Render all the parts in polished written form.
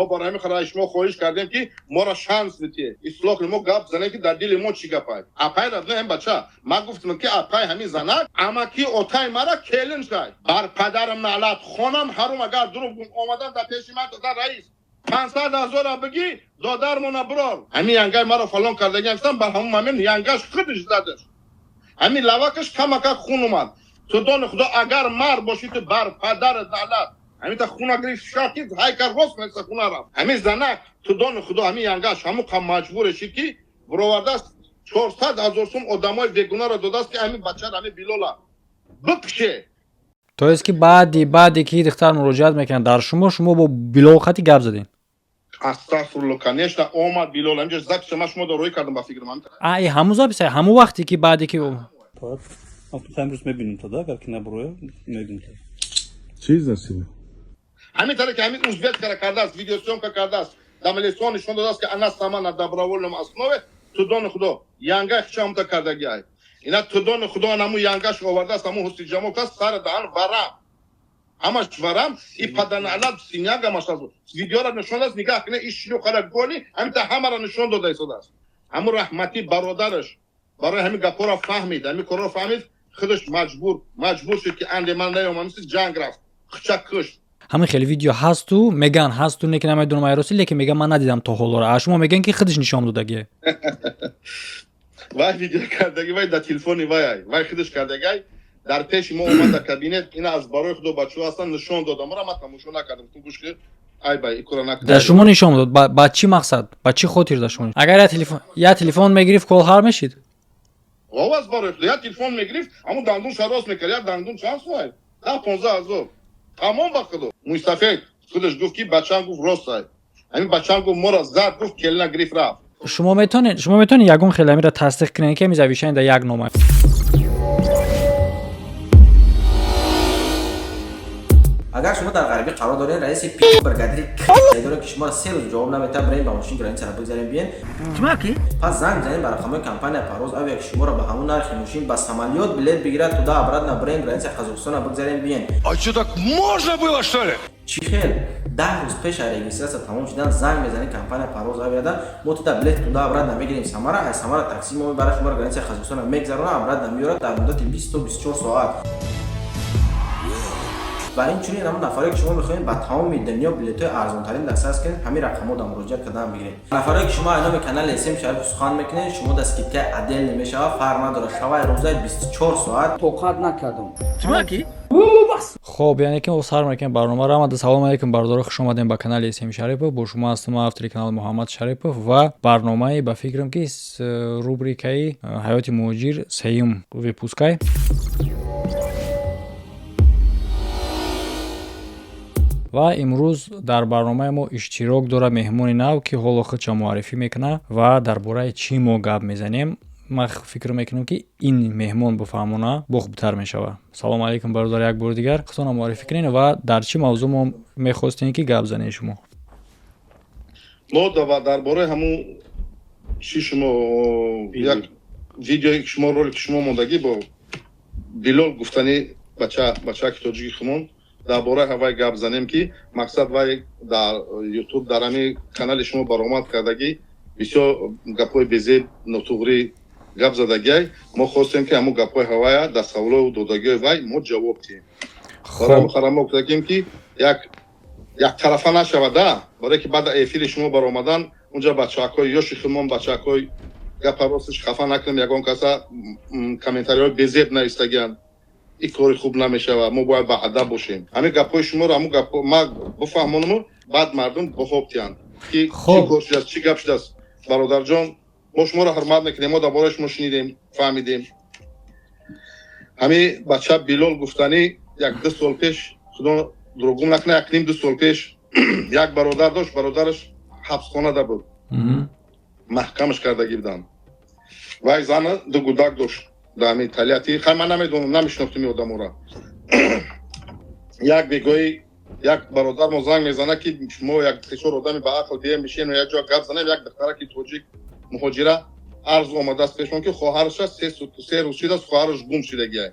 Мо барои ҳамин харои шумо хоҳиш кардем, ки моро шанс битие, ислоҳ кунем, мо гап занем, ки дар дили мо чӣ гапай. Апай радно ҳам бача, ман гуфтам, ки апай ҳамин занак амаки отай мара келин шай. Бар падарам наълат, хонам ҳаром, агар дурӯғ гум. Омадан дар пеши ман дода, раис, 500 000 бигӣ, додармона бирор. Ҳамин янгай маро фалон кардагиам гуфтам, бар ҳамун ҳамин янгаш худаш задаш. Ҳамин лавакаш камакак хун омад. Ту дони худо, агар мард бошӣ, ту бар падарат наълат. Ҳамин та хуна гирифт, шакид, ҳайкар рост меса, хуна рафт. Ҳамин занак, ту дони худо, ҳамин янгаш ҳамун қа маҷбуре шид, ки бировардааст 400 000 сум одамои бегунаро додааст, ки ҳамин бачара, ҳамин Билола бикше. То есть ки баъде ки духтар муроҷиат мекунад дар шумо, шумо бо Билол хати гап задем? Астағфирулло, конечно, омад Билол ҳаминҷо, запись ма шумо дороӣ кардам, ба фикр ман. А, ҳамун запись, ҳамун вақте ки баъде ки Имрӯз мебинем то да, агар ки набуроя, мебинем. Чӣ изнасилӣ? Ҳамин таре ки ҳамин узбекскара кардааст, видеосъёмка кардааст, дар милисон нишон додааст, ки она сама на добровольном основе. Ту дони худо, янгай хичамта кардагиай. Ина, ту дони худо, анаму янгаш овардааст, ҳамун ҳусниҷамол каст, сари даҳан варам, ҳамаш варам и паданалаб синяк ҳамаш аст. Видеора нишон додааст, нигаҳ кунед, иш шлюхара голи ҳамин та ҳамаро нишон дода истодааст. Ҳамун раҳматӣ бародараш барои ҳамин гапҳоро фаҳмид, ҳамин корро фаҳмид, худаш маҷбур шуд, ки анде ман наёмам, мисли ҷанг рафт, хича кушт. Ҳамин хеле видео ҳасту меган, ҳасту не ки намедонам айроси, лекин меган ман надидам то ҳолора. А шумо меган, ки худаш нишон додагие. Вай видео кардаги, вай дар телефони вай, вай худаш кардагай. Дар пеши мо омад дар кабинет, ина аз барои худо, бачаҳо ҳастан, нишон додам. Мара ман тамошо накардам, ту гӯш ки ай бай икора накард. Дар шумо нишон дод ба чӣ мақсад, ба чӣ хотир дар шумо? Агар я телефон мегирифт, кол ҳар мешид? Оваз барои худо, я телефон мегирифт, ҳамун дандун шарост мекард. Як дандун чанд сумай? 10-15 ҳазор. Тамом, ба худо, муйсафед худаш гуфт, ки бачаам гуфт, рост ай, ҳамин бачаам гуфт, моро зад, гуфт, келина гирифт, рафт. Шумо метавонед ягон хел амира тасдиқ кунед, ки ҳамин завещание дар як нома? Агар шумо дар ғарбӣ қарор доред, раиси пи бригадири доред, ки шуморо 3 рӯз ҷавоб наметавад, бирем ба мошин, границаро бигзарем, биен. Пас занг бизанед ба рақамҳои компания Парвоз Авиа, ки шуморо ба ҳамун нархи мошин ба самолёт билет бигирад, туда обратно бирем, границаи Қазоқистонро бигзарем, биен. А что, так можно было, что ли? Чӣ хел 10 рӯз пеш аз регистрация тамом шудан занг мезанед компания Парвоз Авиада: мо туда билет туда обратно мегирем Самара, аз Самара такси мо мебарад, шуморо границаи Қазоқистонро мегзарона, обратно меорад дар муддати 20 то 24 соат. Ва инчунин ҳамон нафаре, ки шумо мехоҳед ба тамоми дунё билетҳои арзонтарин дастрас кунед, ҳамин рақамҳо дар муроҷиат кардан бигиред. Нафаре, ки шумо айноми канали СМ Шариф сухан мекунед, шумо дар скидкаи отдельный мешавад, фарқ надорад, шавай рӯзаи 24 соат. Тоқат накардам. Хоб, яъне ки мо сар мекунем барномаро. Амада салому алейкум, бародаро, хуш омадем ба канали СМ Шарипов. Бо шумо ҳастам ман, автори канал Муҳаммад Шарипов, ва барномаи, ба фикрам, ки рубрикаи ҳаёти муҳоҷир, сеюм выпускай. Ва имрӯз дар барномаи мо иштирок дорад меҳмони нав, ки ҳоло худша муаррифӣ мекунад ва дар бораи чӣ мо гап мезанем, ман фикр мекунам, ки ин меҳмон бифаҳмона, бо хубтар мешавад. Салому алейкум, бародар, як бори дигар худтонро муаррифӣ кунед ва дар чӣ мавзӯъ мо мехостем, ки гап занем шумо? Мо дар бораи ҳамун чи шумо як видеое, ки шумо, ролики шумо мондагӣ бо Билол гуфтани бача, бачаки тоҷики хумон, дар бораи ҳавай гап занем, ки мақсад вай дар Ютуб, дар ҳамин канали шумо баромад кардагӣ, бисёр гапҳои безеб, нотуғрӣ гап задагиай. Мо хостем, ки ҳамун гапҳои ҳавая дар саволои додагиҳои вай мо ҷавоб диҳем. Барои ҳамин харамо гуфтагим, ки як яктарафа нашавада, барое ки баъд эфири шумо баромадан унҷа бачаҳакҳои ёши худмон, бачаҳакҳои, гапа ростиш, хафа накунем ягон каса, комментариҳои безеб навистагианд. Ин кори хуб намешавад, мо бояд ба адаб бошем. Ҳамин гапҳои шуморо, ҳамун гапҳо ма бифаҳмонаму, баъд мардум бохоб тиҳанд, ки чӣ кор шудааст, чӣ гап шудааст. Бародарҷон, мо шуморо ҳурмат мекунем, мо дар бораи шумо шунидем, фаҳмидем. Ҳамин бача Билол гуфтанӣ як ду сол пеш, худо дурӯғгум накунад, як ним ду сол пеш як бародар дошт, бародараш ҳабсхонада буд, маҳкамаш кардагӣ буданд. Вай зана ду гудак дошт дар ҳамин Тольятти. Хай, ман намедонам, намешинохтим ин одаморо. Як бегоҳӣ як бародар мо занг мезанад, ки мо як сечор одами ба ақл бием, бишинем, як ҷо гап занем. Як духтараки тоҷик муҳоҷира арз омадааст пешмон, ки хоҳараша 3 рӯз шудааст, хоҳараш гум шудагиай.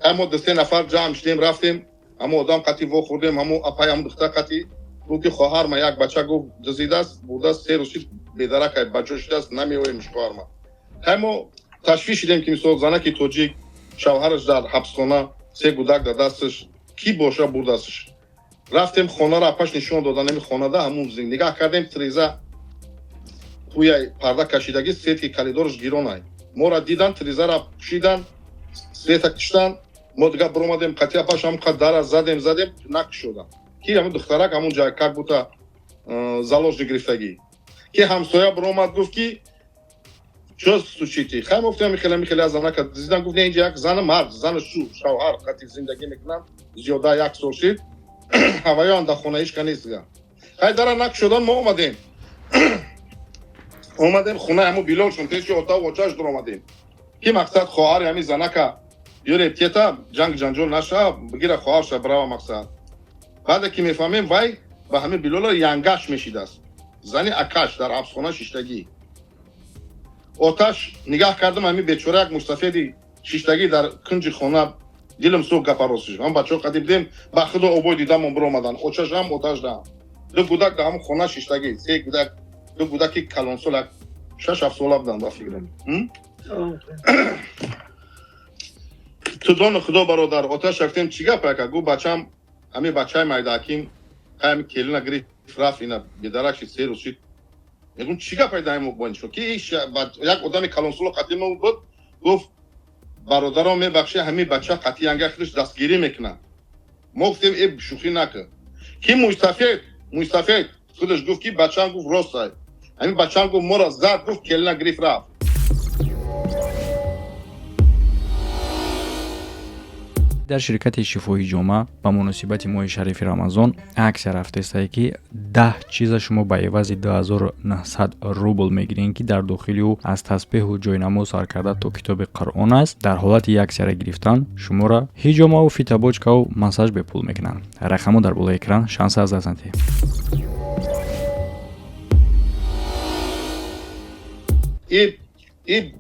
Ай мо ду се нафар ҷамъ шудем, рафтем, ҳамо одам қатӣ вохӯрдем, ҳамо апай, ҳамо духтар қатӣ. Гуфт ки хоҳарма як бача гуфт дузидааст, бурдааст, се рӯз шид бедаракай баҷо шидааст, намеоем хоҳарма. Хай мо ташвиш шидем ки мисол занаки тоҷик, шавҳараш дар ҳабсхона, се гудак дар дасташ, кӣ боша бурдастш. Рафтем хонаро апаш нишон додан, ами хонада ҳамун нигаҳ кардем, треза ҳуяй парда кашидагӣ, свети коридораш гиронай. Моро дидан, трезара пӯшидан, света киштан. Мо дига биромадем қатъи апаш, ҳамон қад дара задем, задем, накушодам. Ки ҳамун духтарак ҳамун ҷай как будто заложник гирифтагӣ. Ки ҳамсоя биромад, гуфт ки чё стучите? Хай мо гуфтем михеле михеле аз занака дизидан. Гуфт не, инҷа як зану мард, зану шу шавҳар қатъи зиндагӣ мекунанд, зиёда як сол шид, ҳаваён дар хона ҳеч ка нест дига. Хай дара накушодан, мо омадем, омадем хонаи ҳамун Билолшон, пеши отаву очаш дуромадем, ки мақсад хоҳари ҳамин занака биёрем, тета ҷанг ҷанҷол наша, бигира хоҳарша бирава мақсад. Баъде ки мефаҳмем, вай ба ҳамин Билола янгаш мешидааст, зани акаш дар ҳабсхона шиштагӣ. Оташ нигаҳ кардам, ҳамин бечора як мустафеди шиштагӣ дар кунҷи хона. Дилам сӯх, гапаросиш. Ҳам бачаҳо қадим будем, ба худо обой дидамон биромадан, очашам, оташдаам. Ду гудак дар ҳамон хона шиштагӣ, се гудак, ду гудаки калонсол, як 6-7 сола буданд ба фикрам. Ту дону худо бародар, оташ рафтем, чӣ гап ака? Гу бачам, ҳамин бачаи майдааким, ҳами келина гирифт рафт, ина бедарак шид, се рӯз шид. Мегум чӣ гап айдаем бо ки як одами калонсоло қатъи мо буд, гуфт бародарон мебахши, ҳамин бача қатъи янга худаш дастгирӣ мекунад. Мо гуфтем э, шӯхӣ накун. Ки муйсафед худаш гуфт ки бачам гуфт ростай, ҳамин бачам гуфт моро зад, гуфт келина гирифт рафт. Дар ширкати Шифои Ҷома ба муносибати моҳи шарифи Рамазон аксия рафтаистае, ки 10 чиза шумо ба эвази 2900 рубл мегирем, ки дар дохили ӯ аз тасбеҳу ҷойнамоз сар карда то китоби Қуръон аст. Дар ҳолати як аксияра гирифтан шуморо ҳиҷомаву фитобочкаву массаж бепул мекунанд. Рақамҳо дар болои экран, шанса аз даст надиҳед. И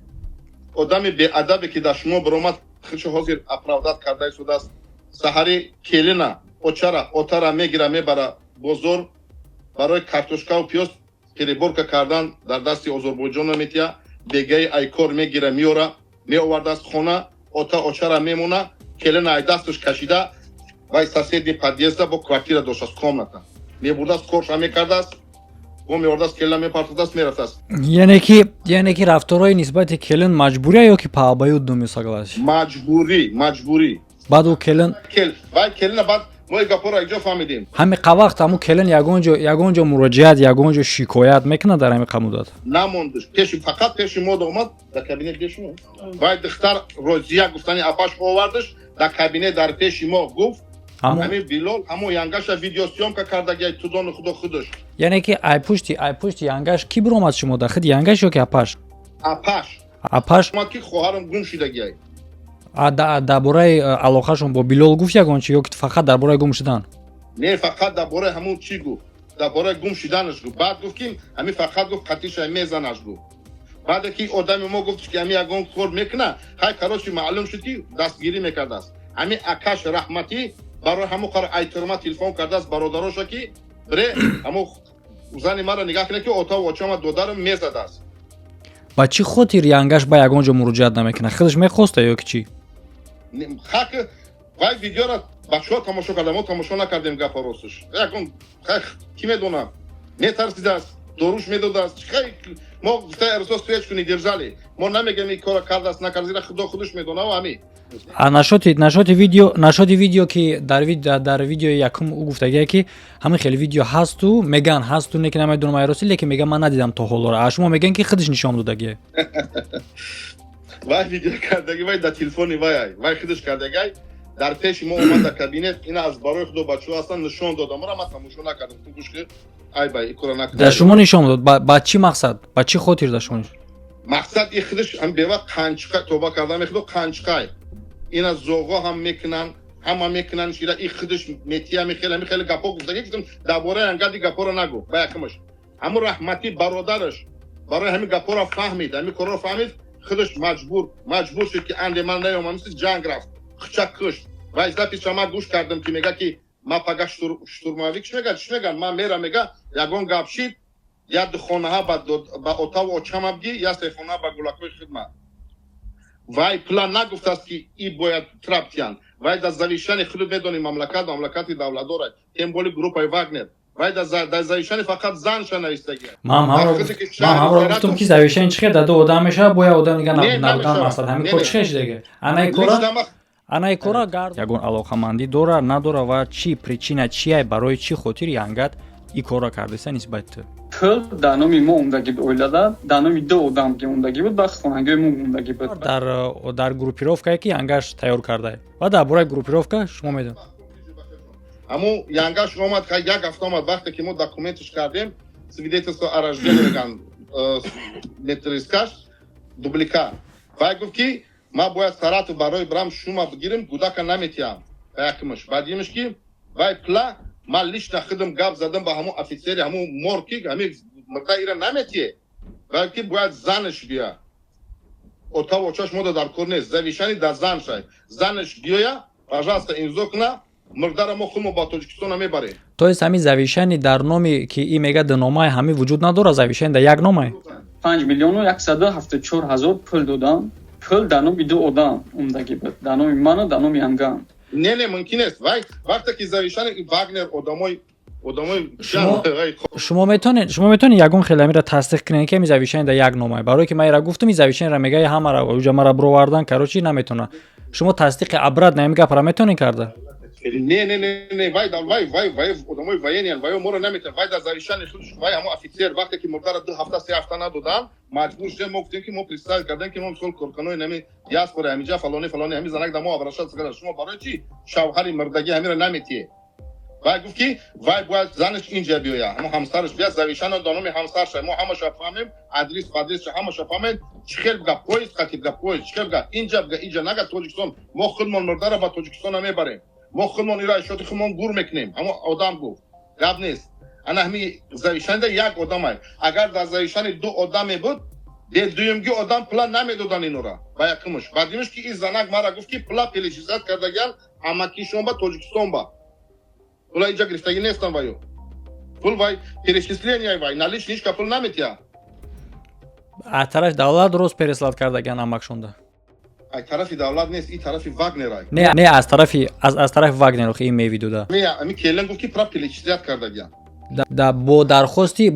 одами беадабе ки дар шумо биромад, худшо ҳозир оправдать карда истодааст. Саҳари келина, очара, отара мегира, мебара бозор барои картошкаву пиёз переборка кардан, дар дасти озорбойҷонро метия, бегаи айкор мегира, меора, меовардааст хона, ота очара мемона, келина ай дасташ кашида, вай соседний подъезда бо квартира доштааст, комната мебурдааст, корша мекардааст, бо меовардааст, келина мепартодааст, мерафтааст. Яъне ки рафторҳои нисбати келин маҷбурия ё ки по обоюдному согласию? Маҷбурӣ, маҷбурӣ. Баъд ӯ келин Вай келина баъд мо ин гапҳоро якҷо фаҳмидем. Ҳами қавақт ҳамун келин ягон ҷо, ягон ҷо муроҷиат, ягон ҷо шикоят мекунад дар ҳами қамудат? Намондш пеши, фақат пеши мо омад дар кабинет пеши мо. Вай духтар Розия гуфтани апаш овардаш дар кабинет, дар пеши мо гуфт ҳамин Билол ҳамон янгаша видеосъёмка кардагиай, тудони худо худаш. Яъне ки ай пушти янгаш кӣ биромад шумо да? Худ янгаш ё ки апаш? Апаш. Апаш. Омад ки хоҳарам гум шидагиай. Дар бораи алоқашон бо Билол гуфт ягон чи ё ки фақат дар бораи гум шудан? Не, фақат дар бораи ҳамун чӣ гуфт, дар бораи гум шуданаш гуфт. Баъд гуфт ки ҳамин фақат гуфт қатиша мезанаш гуфт. Баъде ки одами мо гуфт ки ҳамин ягон кор мекуна, хай, короче, маълум шуд ки дастгирӣ мекардааст. Ҳамин акаш раҳматӣ барои ҳамон қар айтирма телефон кардааст бародароша, ки бре ҳамон зани маро нигаҳ кунед, ки отаву очама, додарам мезадааст. Ба чӣ хотир янгаш ба ягон ҷо муроҷиат намекунад? Худаш мехоста ё ки чӣ? Хак вай видеоро бачаҳо тамошо карда, мо тамошо накардем, гапа ростш. Ягон хай, кӣ медонам, метарсидааст, доруш медодааст. Хай, мо гуфта эрсо свечку не держали, мо намегем ин кора кардааст, накард, зира худо худаш медонав ҳами. А нашоти видео ки дар видеои якум ӯ гуфтагие, ки ҳамин хеле видео ҳасту меган ҳасту, не ки намедонам айросӣ, лекин меган ман надидам то ҳолора, а шумо мегӯен, ки худаш нишон додагие. Вай видео кардаги, вай дар телефони вай, вай худаш кардагай. Дар пеши мо омад дар кабинет, ина аз барои худо бачаҳо ҳастан, нишон дод амара, ман тамошо накардам. Ту гӯш ки ай бай икора накард. Дар шумо нишон дод ба чӣ мақсад, ба чӣ хотир дар шумо? Мақсад и худаш ҳам бева қанчиқа тоба карда мехудо, қанчиқай ина зоғо ҳам мекунанд, ҳама мекунанд, шира и худаш метия, мехеле мехеле гапо гуфтаги. Гуфтам дар бораи ангади гапоро нагу. Ба якумаш ҳамун раҳматӣ бародараш барои ҳамин гапоро фаҳмид, ҳамин корро фаҳмид, худаш маҷбур шуд, ки анде ман наёмам, мисли ҷанг рафт, хуча кушт. Вай записша ман гӯш кардам, ки мега ки Ма пага штурмовик чӣ мегӯяд, чӣ мегӯяд, ман мерам, мега, ягон гап шид, як ду хонаҳа ба отаву очама бигӣ, як се хона ба гулакҳои хидмат. Вай пула нагуфтааст, ки и бояд траптиян. Вай дар завещание, худ медонӣ, мамлакат мамлакати давлатдора, тем более группаи Вагнер. Вай дар завещание фақат занша навистагия. Ман ҳамро гуфтам, ки завещание чӣ хел дар ду одам мешавад, бо як одам дига набудан мақсад ҳамин кор чӣ хел шидаги? Анаи кора, анаи кора гард ягон алоқамандӣ дора, надора ва чӣ причина чия, барои чӣ хотир янгат и корро кардаиста нисбати ту? Пул дар номи мо умдагӣ буд, оилада дар номи ду одам ки умдагӣ буд, ба хонагиҳои мо умдагӣ буд. Дар группировкае, ки янгаш тайёр кардае, ва дар бораи группировка шумо медонед. Аммо янгаш омад, як ҳафта омад. Вақте ки мо документиш кардем, свидетельство о рождении меган, метрискаш дубликат. Вай гуфт, ки ман бояд Саратов барои бирам, шума бигирим, гудака наметиҳам. Якмаш. Баъдимаш, ки вай пла ман лично худам гап задам ба ҳамун офицери, ҳамун мор, ки ҳами мирда ира наметиҳе. Вай ки бояд занаш бия, отаву очаш мода дар кор нест, завещание дар зан шай, занаш биёя, пожалуйста, имзо куна, мурдара мо худмо ба Тоҷикистона мебарем. То есть ҳамин завещание дар номи ки и мега дуномаи ҳамин вуҷуд надорад, завещание дар як номае? 5 174 000 пул додам. Пул дар номи ду одам умдагӣ буд, дар номи ману дар номи янгам. Не, не, мумкин нест. Вай вақте ки завещание Вагнер одамои Шумо метавонед ягон хел амира тасдиқ кунед, ки ҳамин завещание дар як номае? Барое ки ман ира гуфтам, ин завещаниеро мега ҳамара уҷа мара бировардан, короче, наметавона. Шумо тасдиқи обратно ҳамин гапро метавонед карда? Не, не, не, не, вай одамои военныян, вай моро наметавон. Вай дар завещание худш, вай ҳамо офицер, вақте ки мурдара 2 ҳафта, 3 ҳафта надодан, маҷбур шудем, мо гуфтем, ки мо представить кардем, ки мо мисол корканои нами диаспора ҳамиҷа, фалони фалони, ҳами занак да мо обращаться карда: шумо барои чӣ шавҳари мурдагӣ ҳамира наметиҳе? Вай гуфт, ки вай бояд занаш инҷа биёя, ҳамо ҳамсараш бия, завещание дар номи ҳамсарша. Мо ҳамаша фаҳмем, адрес адресша ҳамаша фаҳмем. Чӣ хел бга, поезд қати бга, поезд чӣ хел бга, инҷа бга, инҷа нага, Тоҷикистон. Мо худмон мурдара ба Тоҷикистона мебарем, мо худмон ира шоти худмон гур мекунем. Ҳамо одам гуфт, гап нест. Ана ҳами завещание як одамай. Агар дар завещание ду одаме буд, дуюмги одам пула намедодан инора ба якумуш. Баъдимуш, ки ин занак мара гуфт, ки пула перечислять кардагиан амакишон ба Тоҷикистон, ба пула инҷа гирифтагӣ нестан. Ваю пул вай перечисления, вай наличный ҳичка пул наметиҳад. Аз тарафи давлат рост переслать кардагиан амакшонда? Ай тарафи давлат нест, и тарафи Вагнер. Не, не, аз тарафи Вагнер охи ин мевидуда. Не, ами келин гуфт, ки пула перечислять кардагиан. Да, бо дархости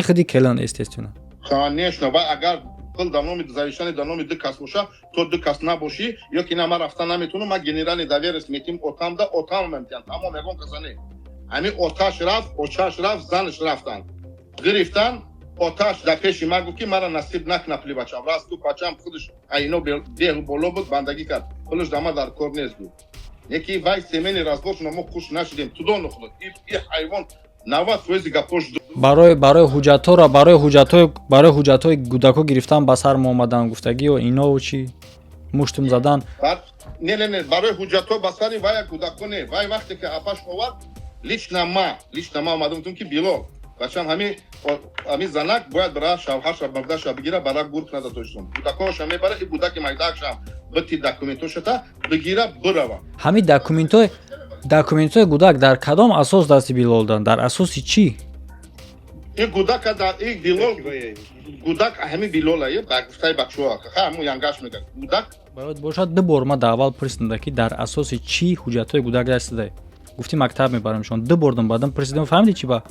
худи келин, естественно. Конечно. Вай агар пул дар номи завещание дар номи ду кас боша, то ду кас набошӣ ё ки на, ман рафта наметавонам, ман генеральный доверенность метим отамда, отам мемтиҳам, тамом, ягон каса не. Ҳами оташ рафт, очаш рафт, занаш рафтанд, гирифтан. Оташ дар пеши ман гуфт, ки мара насиб накна пули бачам. Раст гуфт, бачам худаш айно беҳу боло буд, бандагӣ кард, пулаш дама дар кор нест, гуфт. Неки вай семейный разборшона мо хуш нашидем. Тудону худо и ҳайвон 90% гапош. Барои ҳуҷҷатҳоро, барои ҳуҷҷатҳои кӯдако гирифтан ба сар мо омадан гуфтагиё, инову чӣ муштум задан. Не, не, не, барои ҳуҷҷатҳо ба сари вай кӯдако не. Вай вақте ки апаш овард, лично ма омадам, гуфтам, ки Билол, бачам, ҳами занак бояд бара шавҳарша, мурдаша бигира, бара гур кунад дар Тоҷикистон, кӯдакоша мебара, и кӯдаки майдаакшам бити, документошата бигира, бирава. Ҳамин документҳои гудак дар кадом асос дасти Билол дан? Дар асоси чӣ? Ин гудака дар и Билол, гудак ҳами Билола ба гуфтаи бачаҳо, ҳамун янгаш мега, гудак. Бояд бошад, ду бор ма дар аввал пурсидам, ки дар асоси чӣ ҳуҷҷатҳои гудак даст дай. Гуфтӣ, мактаб мебарамшон. Ду бордам баъдам пурсидам, фаҳмидӣ чӣ ба?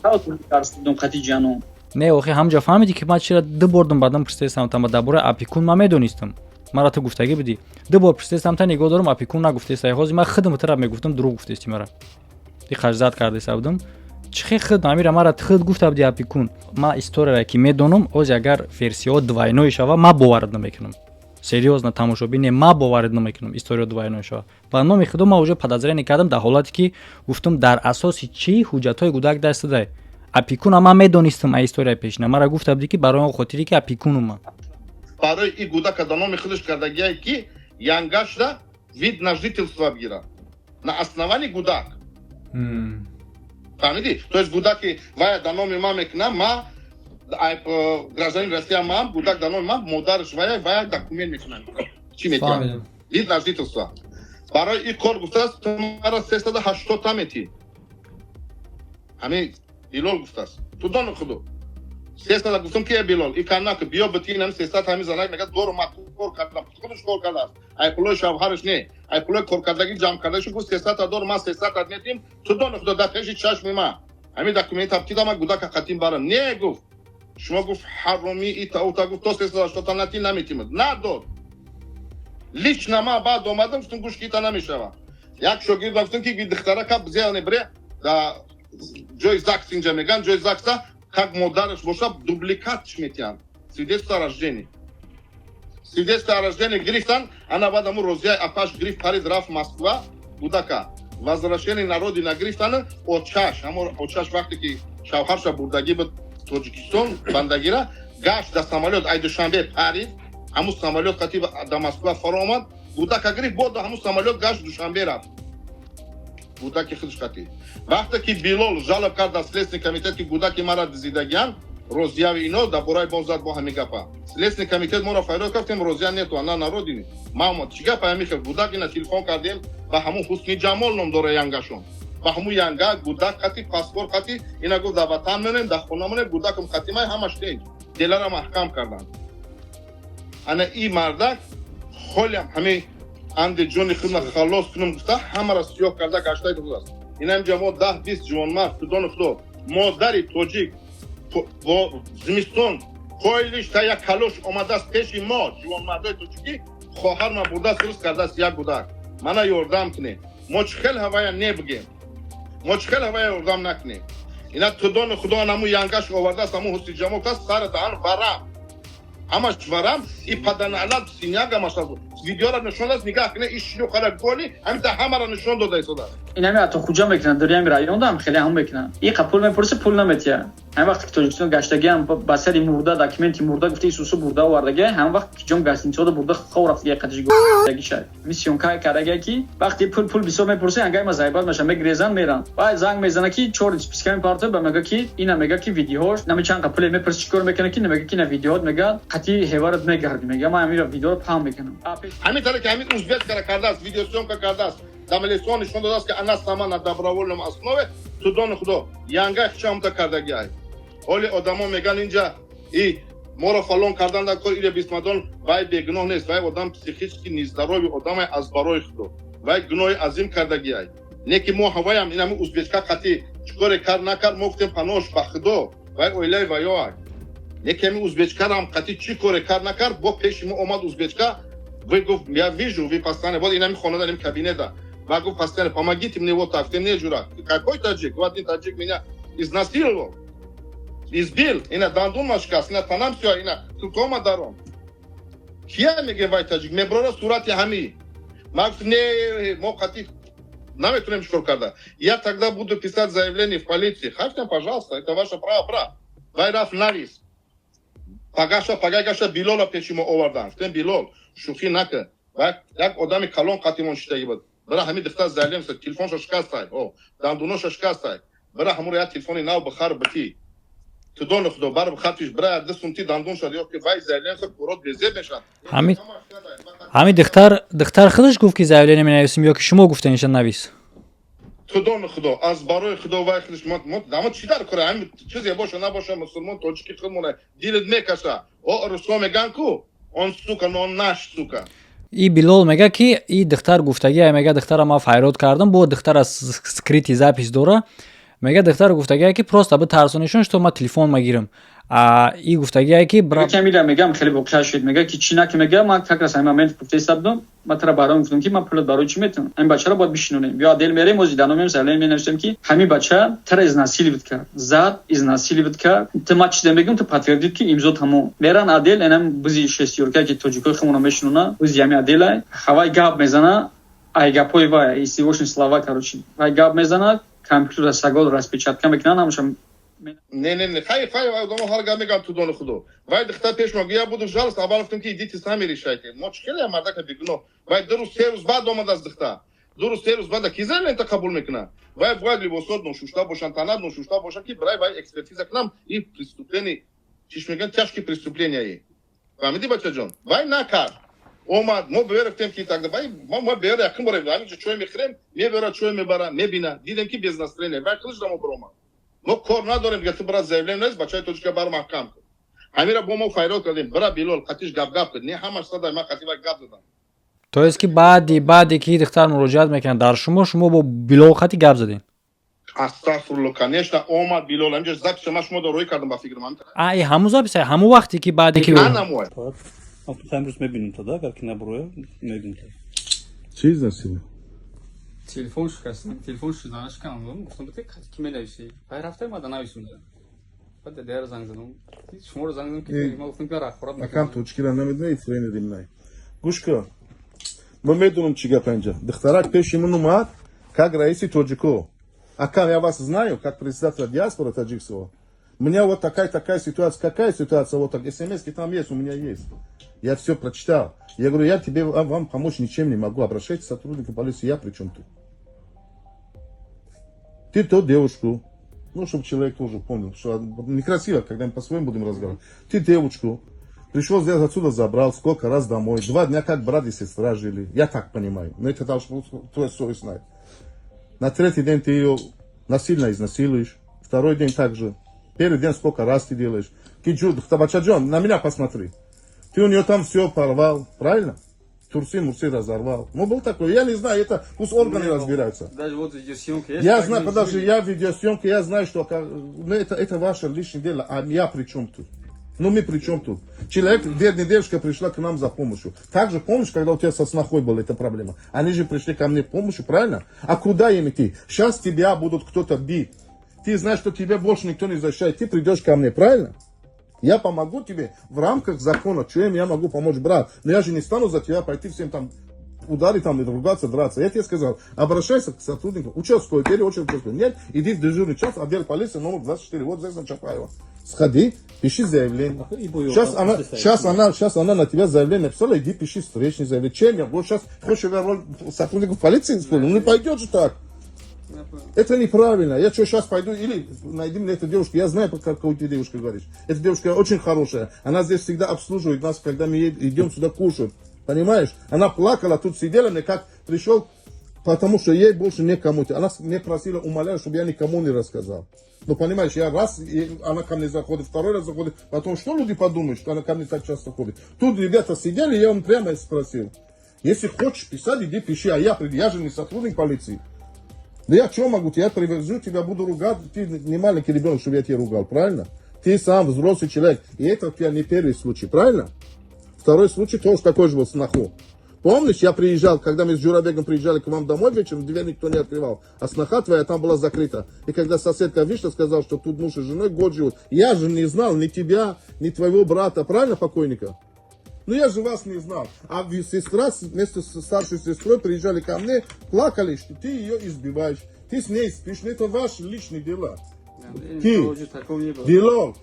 Не, охи ҳамҷа фаҳмидӣ, ки ман чира ду бордам баъдам пурсидастам та дар бораи опекун? Ман медонистам, мара ту гуфтагӣ будӣ. Ду бор пурсидастам та, нигоҳ дорам, опекун нагуфтеста. Ҳозир ман худам тара мегуфтам, дурӯғ гуфтести, мара иқажзад кардеста будам. Чӣ хел худ амира мара худ гуфта буди опекун? Ман историяре ки медонам, ози агар версияҳо двойной шава, ман боварат намекунам. Серьёзно, тамошобине, ман боварат намекунам, история двойной шава. Ба номи худо, ман уже подозрение кардам дар ҳолате, ки гуфтам, дар асоси чӣ ҳуҷҷатҳои гудак даст дай? Опекуна ман медонистам а историяи пешина, мара гуфта будӣ, ки барои он хотире ки опекуну ман. Барои и гудака да номи худаш кардагие, ки янгашда вид на жительство бигира на основании гудак, фаҳмидӣ? То есть гудаки вая да номи ман мекунам, ма гражданин Россия, ман гудак да номи ман, модараш вая документ мекунам, чӣ метиҳам, вид на жительство. Барои ин кор гуфтааст, ту мара 380 та метӣ. Ҳамин Билол гуфтааст. Тудони худо. 300 гуфтам, ки Билол, и кар наку, биё бити инам 300. Ҳамин занак мегӯяд, дору ма кор кардам, худаш кор кардааст. Ай пулои шавҳараш не, ай пулои коркардагӣ ҷамъ кардашу гуфт, 300 дору ман 300 метим. Тудони худо, дар пеши чашми ма ҳамин документа кидама, гудака қатим барам. Не, гуфт, шумо, гуфт, ҳаромӣ, ита ута, гуфт, то 380 нати наметимад. Надод. Лично ма баъд омадам, гуфтам, гӯш ки, ита намешава. Як шогирд гуфтам, ки духтарака зеане бре да ҷои ЗАГС, инҷа меган ҷои ЗАГСа, как модараш боша, дубликатш метиҳанд свидетельство о рождении. Свидетельство о рождении гирифтан. Ана баъд аму Розияи апаш гирифт, парид, рафт Москва, гудака возвращение на родина гирифтан. Очаш, ҳамо очаш, вақте ки шавҳарша бурдагӣ ба Тоҷикистон бандагира, гашт, да самолёт ай Душанбе парид, ҳамун самолёт қати да Москва фаро омад, гудака гирифт, бо ҳамун самолёт гашт, Душанбе рафт, гудаки худш қатӣ. Вақте ки Билол жалоб кард дар Следственный комитет, ки гудаки мара дизидагиан Розияви ино, дар бораи боз зад бо ҳамин гапа. Следственный комитет моро фарёд кардем, Розия нету, она на родине. Мамо, чӣ гапа? Ҳамин хел гудак ина телефон кардем ба ҳамун Ҳусни Ҷамол ном дора янгашон, ба ҳамун янга, гудак қати, паспорт қати. Ина гуфт, дар ватан менем, дар хона монем, гудакам қатимай, ҳамаш тинҷ. Делара маҳкам карданд. Ана и мардак холиам ҳамин анди ҷони худна халос кунам гуфта, ҳамаро сиёҳ карда гаштаи аст. Инам ҷа мо 10-20 ҷавонмард, худони худо, модари тоҷик бо зимистон хойлиш та як калош омадааст пеши мо, ҷавонмардои тоҷикӣ, хоҳар ма бурдааст, рӯз кардааст як гудак. Мана ёрдам кунем. Мо чӣ хел ҳавая небигем? Мо чӣ хел ҳавая ёрдам накунем? Ина тудони худо, наму янгаш овардааст, ҳамун Ҳусни Ҷамол каст, сара даҳан варам, ҳамаш варам и паданалат синяга маша. Видеора нишон даст, нигаҳ кунед, иш шлюхара голи ҳамита ҳамара нишон дода истодааст. Инами ато хуҷа мекунад, дар ҳами райондам хеле ҳам мекунад. И пул мепурса, пул наметия. Ҳамин вақте ки Тоҷикистон гаштагиам, ба сари мурда, документи мурда гуфта, Исусу бурда овардага, ҳамин вақт ки ҷом гостиницаода бурда хов рафтага, қадишгагиша съёмка кардага, ки вақте пул бисёр мепурса, ангай ма заебать маша, мегрезан, меран. Баъд занг мезана, ки чор списка мепартоя, ба мега, ки ина мега, ки видеош нами чанд пуле мепурса, чӣ кор мекунад, ки мега, ки на видеоот, мега, қати ҳеварат мегарди, мега, ман ҳамин видеоро паҳн мекунам. Ҳамин таре ки ҳамин узбекара кардааст, видеосъёмка кардааст, дамелесон нишон додааст, ки она сама на добровольном основе. Тудони худо, янга хичамта кардагиай. Ҳоли одамо меган, инҷа и моро фалон кардан дар кор ире бисмадон. Вай бегуноҳ нест, вай одам психически нездоровый одамай. Аз барои худо, вай гуноҳи азим кардагиай. Не ки мо ҳаваям инами узбечка қатӣ чӣ коре кард накард, мо гуфтем, панош ба худо, вай оилаи ваёай. Не ки ҳами узбечкарам қатӣ чӣ коре кард накард, бо пеши мо омад узбечка, вы, гуфт, я вижу, вы постоянно вот инами хонада, инами кабинета. Ва гуфт, постоянно помогите мне вот так. Не, жура, какой таджик? Вот один таджик меня изнасиловал, избил, ина дандун машкаст, ина танам сиё, ина тукома даром. Кия меге вай таджик? Меброра сурати ҳами. Ма гуфтам, не, мо қатӣ наметунем чикор карда. Я тогда буду писать заявление в полиции. Хавтам, пожалуйста, это ваше право, право. Вай рафт, навис. Пагаша, пагагаша Билола пеши мо овардан. Гуфтем, Билол, шӯхӣ накун. Як одами калон қатимон шидаги буд. Бира ҳами духтар заявление, телефонша шикастай, о, дандуноша шикастай. Бира ҳамуро як телефони нав бихар битӣ. Тудони худо, бар бихатиш, бира дисумти дандун шад, ё ки вай заявление курот безеб мешад. Ҳами духтар худаш гуфт, ки заявление менависем, ё ки шумо гуфтаниша навис? Тудони худо, аз барои худо, вай худаш мо чӣ дар кора, ҳами чизе боша набоша, мусулмон тоҷики худмона дилат мекаша. О, русо меган ку, он сука, но он наш сука. И Билол мега, ки и духтар гуфтагия, мега, духтара ма файрод кардам, бо духтара скрытый запись дора. Мега, духтар гуфтагия, ки просто битарсонишон, что ма телефон магирам. А и гуфтагия, ки Камила мегам, хеле воқеа шуд, мега, ки чӣ наки, мега, ман как раз ҳамин момент гуфта истодам, ма тара баром гуфтам, ки ман пулат барои чӣ метавонам, ҳамин бачаро бояд бишинонем, ё отдел мерем, ози даномем, заявление менависем, ки ҳамин бача тара изнасиловать кард, зад, изнасиловать кард. Ту ма чизе мегӯм, ту подтвердить, ки имзо тамом. Меран отдел, энам бузи шестёрка, ки тоҷикои худмона мешинона, бузи ҳамин отделай, ҳавай гап мезана, ай гапҳои вай, истивошни слова, короче, вай гап мезана, компютер сагол распечатка мекунан, ҳамаша. Не, не, не, хай, хай, одамо ҳар гап мегӯям, тудони худо. Вай духтар пеш мо, я буду жалость, аввал гуфтем, ки идите сами решайте. Мо чӣ хеле мардака бегуноҳ. Вай 2 рӯз, 3 рӯз баъд омадааст духтар. 2 рӯз, 3 рӯз баъд ки заявление қабул мекунад? Вай бояд либосот ношушта бошанд, танат ношушта бошанд, ки барои вай экспертиза кунам. И преступление, чиш мегӯянд, тяжкие преступления. Фаҳмидӣ, бачаҷон? Вай накард. Омад, мо берафтем, ки тогда вай мо беёра якум бора ҳаминҷо чой мехӯрем, мебёра, чой мебара, мебина. Дидем, ки без настроения. Вай худаш дамо баромад. Мо кор надорем дига, ту бира, заявление нест, бачаи тоҷика бар маҳкам кун. Ҳамира бо мо файрод кардем, бира, Билол қатиш гап-гап кун. Не, ҳамаш садай ма қати вай гап задам. То есть ки баъди ки духтар муроҷиат мекунад дар шумо, шумо бо Билол хати гап задем? Астағфирулло, конечно, омад Билол ҳамҷа, запись ма шумо рӯй кардам, ба фикр ман. А, ҳамун запись, ҳамун вақте ки баъде ки Анамуай. Имрӯз мебинем та, да, агар ки набуроя, мебинем. Чӣ изнасиловал? Телефон шикастам, телефон шуда шикам. Гуфтам, бите ки менависӣ. Бай рафта мада нависунда. Баъд дер занг задам. Шуморо занг задам, ки ма гуфтам, ки рахборат. Акам точкира намедонӣ, тренери най. Гӯш кун. Ман медонам, чӣ гап инҷа. Духтарак пеши ман омад, как раиси тоҷико. Акам, я вас знаю, как председателя диаспоры таджикского. У меня вот такая-такая ситуация. Какая ситуация? Вот так, смс там есть, у меня есть. Я все прочитал. Я говорю, я тебе, вам помочь ничем не могу. Обращайтесь к сотруднику полиции, я при чем тут? Ты ту девушку, ну, чтобы человек тоже понял, что некрасиво, когда мы по-своему будем разговаривать. Ты девушку пришел здесь, отсюда забрал, сколько раз домой, 2 дня как брат и сестра жили. Я так понимаю. Но это должно твоя совесть знает. На третий день ты ее насильно изнасилуешь. Второй день также. Первый день сколько раз ты делаешь. Киджу, Табачаджон, на меня посмотри. Ты у нее там все порвал, правильно? Турси, мурси разорвал. Ну, был такой. Я не знаю, это пусть органы разбираются. Даже вот видеосъемка есть. Я знаю, подожди, я видеосъемка, я знаю, что, ну, это ваше личное дело, а я при чем тут? Ну, мы при чем тут? Человек, бедная девушка пришла к нам за помощью. Также помнишь, когда у тебя со снохой была эта проблема? Они же пришли ко мне помощью, правильно? А куда им идти? Сейчас тебя будут кто-то бить. Ты знаешь, что тебя больше никто не защищает. Ты придешь ко мне, правильно? Я помогу тебе в рамках закона. Чем я могу помочь, брат? Но я же не стану за тебя пойти всем там ударить там и ругаться, драться. Я тебе сказал, обращайся к сотруднику. Участковый, первый очередь участковый. Нет, иди в дежурный час, отдел полиции номер 24, вот здесь на Чапаева. Сходи, пиши заявление. Сейчас она на тебя заявление написала, иди пиши встречный заявление. Чем я? Вот сейчас хочешь, я роль сотрудников полиции исполню? Ну не пойдет же так. Это неправильно. Я что, сейчас пойду или найди мне эту девушку. Я знаю, про какую ты девушку говоришь. Эта девушка очень хорошая. Она здесь всегда обслуживает нас, когда мы идем сюда кушать. Понимаешь? Она плакала, тут сидела, мне как пришел, потому что ей больше некому. Она мне просила, умоляла, чтобы я никому не рассказал. Ну, понимаешь, я раз, и она ко мне заходит, второй раз заходит, потом что люди подумают, что она ко мне так часто ходит? Тут ребята сидели, я им прямо спросил. Если хочешь писать, иди пиши, а я же не сотрудник полиции. Да я что могу? Я привезу тебя, буду ругать. Ты не маленький ребенок, чтобы я тебя ругал, правильно? Ты сам взрослый человек. И это у тебя не первый случай, правильно? Второй случай тоже такой же был, сноху. Помнишь, я приезжал, когда мы с Джурабегом приезжали к вам домой вечером, дверь никто не открывал, а сноха твоя там была закрыта. И когда соседка вышла, сказала, что тут муж и женой год живут, я же не знал ни тебя, ни твоего брата, правильно, покойника? Ну я же вас не знал. А сестра вместе с старшей сестрой приезжали ко мне, плакали, что ты ее избиваешь, ты с ней спишь, ну это ваши личные дела. Ты, Билол,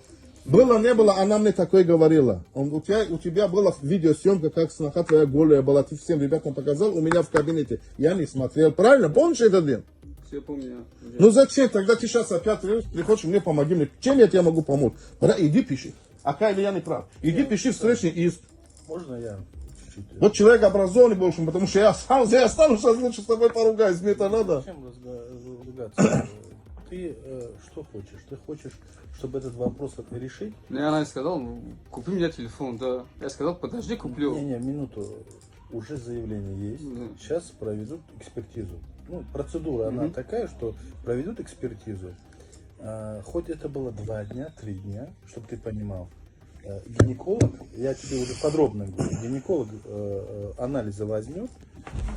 было, не было, она мне такое говорила. У тебя была видеосъемка, как сноха твоя голая была, ты всем ребятам показал у меня в кабинете. Я не смотрел, правильно? Помнишь этот день? Все помню. Ну зачем? Тогда ты сейчас опять приходишь, мне помоги мне. Чем я тебе могу помочь? Иди пиши. Ака, или я не прав? Иди пиши встречный иск. Можно я чуть-чуть? Вот человек образованный больше, потому что я сам, я стану сейчас лучше с тобой поругаюсь, мне это надо. Зачем ругаться? Ты что хочешь? Ты хочешь, чтобы этот вопрос решить? Ну, она сказала, купи мне телефон, да. Я сказал, подожди, куплю. Не-не, минуту. Уже заявление есть. Да. Сейчас проведут экспертизу. Ну, процедура, она такая, что проведут экспертизу. А, хоть это было 2 дня, 3 дня, чтобы ты понимал. Гинеколог, я тебе уже подробно говорю, гинеколог анализы возьмет,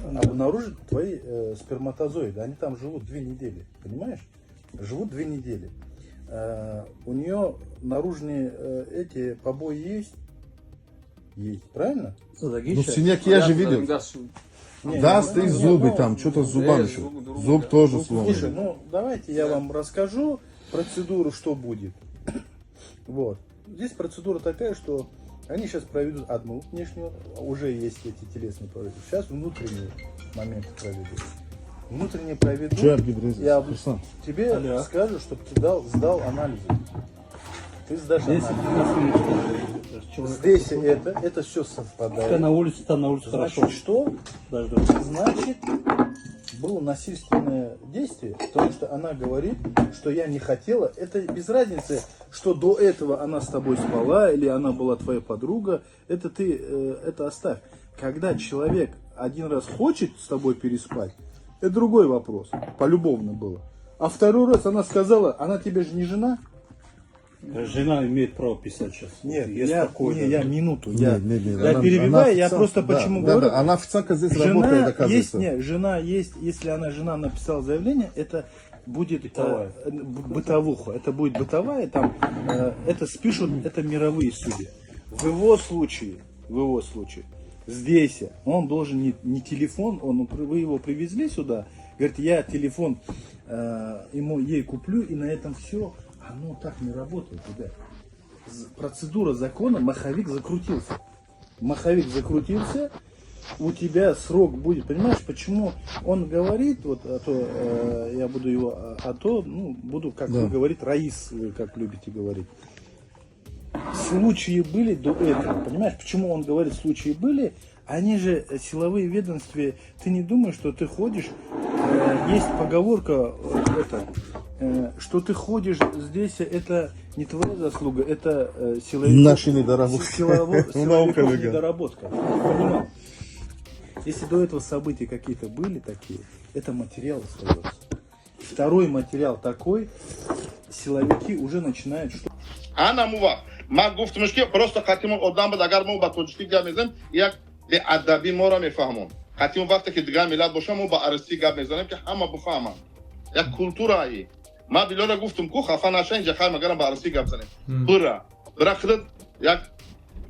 обнаружит твои сперматозоиды. Они там живут 2 недели, понимаешь? Живут 2 недели. У нее наружные эти побои есть? Есть, правильно? Ну, синяки я же видел. Не, Да, не, стоит ну, зубы ну, там, что-то с зубами еще. Зубы, Зуб да. тоже сломан. Слушай, ну давайте я вам расскажу процедуру, что будет. Вот. Здесь процедура такая, что они сейчас проведут одну внешнюю, уже есть эти телесные проведут. Сейчас внутренние моменты проведут. Внутренние проведут. Чё, Гибриз? Я Руслан. тебе Алло. скажу, чтобы ты сдал анализы. Ты сдашь Здесь анализы. Здесь это все совпадает. На улице, там на улице Значит, хорошо. что? Дождем. Значит, Было насильственное действие, потому что она говорит, что я не хотела. Это без разницы, что до этого она с тобой спала или она была твоя подруга. Это ты это оставь. Когда человек один раз хочет с тобой переспать, это другой вопрос. Полюбовно было. А второй раз она сказала, она тебе же не жена? Жена имеет право писать сейчас. Нет, я спокойно. не, я минуту. Я, Не, не, не, я перебиваю, она я просто да, почему да, говорю. Да, она официантка здесь работает, Жена есть, оказывается. не, жена есть, если она жена написала заявление, это будет Бытовая. Бытовуха, это будет бытовая, там, это спишут, это мировые судьи. В его случае, здесь он должен не телефон, он, вы его привезли сюда, говорит, я телефон ему, ей куплю, и на этом все. Оно так не работает, ребят. Процедура закона, маховик закрутился. Маховик закрутился, у тебя срок будет, понимаешь, почему он говорит, вот, а то я буду его, а то, ну, буду, как вы говорите, Раис, вы как любите говорить. Случаи были до этого, понимаешь, почему он говорит, случаи были, они же силовые ведомства, ты не думаешь, что ты ходишь, есть поговорка, это, что ты ходишь здесь, это не твоя заслуга, это силовиков, Наши недоработки. силовиков Наука такая. Недоработка. Ты понимал? Если до этого события какие-то были такие, это материал остается. Второй материал такой, силовики уже начинают что? Ана мува ман гуфтамш, ки просто қатимон одам буд. Агар мо ба тоҷикӣ гап мезанем, як беадабӣ моро мефаҳмон. Қатимон вақте ки дигар миллат бошам, мо ба арсӣ гап мезанем, ки ҳама бифаҳманд, як культураи. Ман Билора гуфтам, ку хафа наша, инҷа хай, магарам ба арсӣ гап занем. Бира, бира, худат як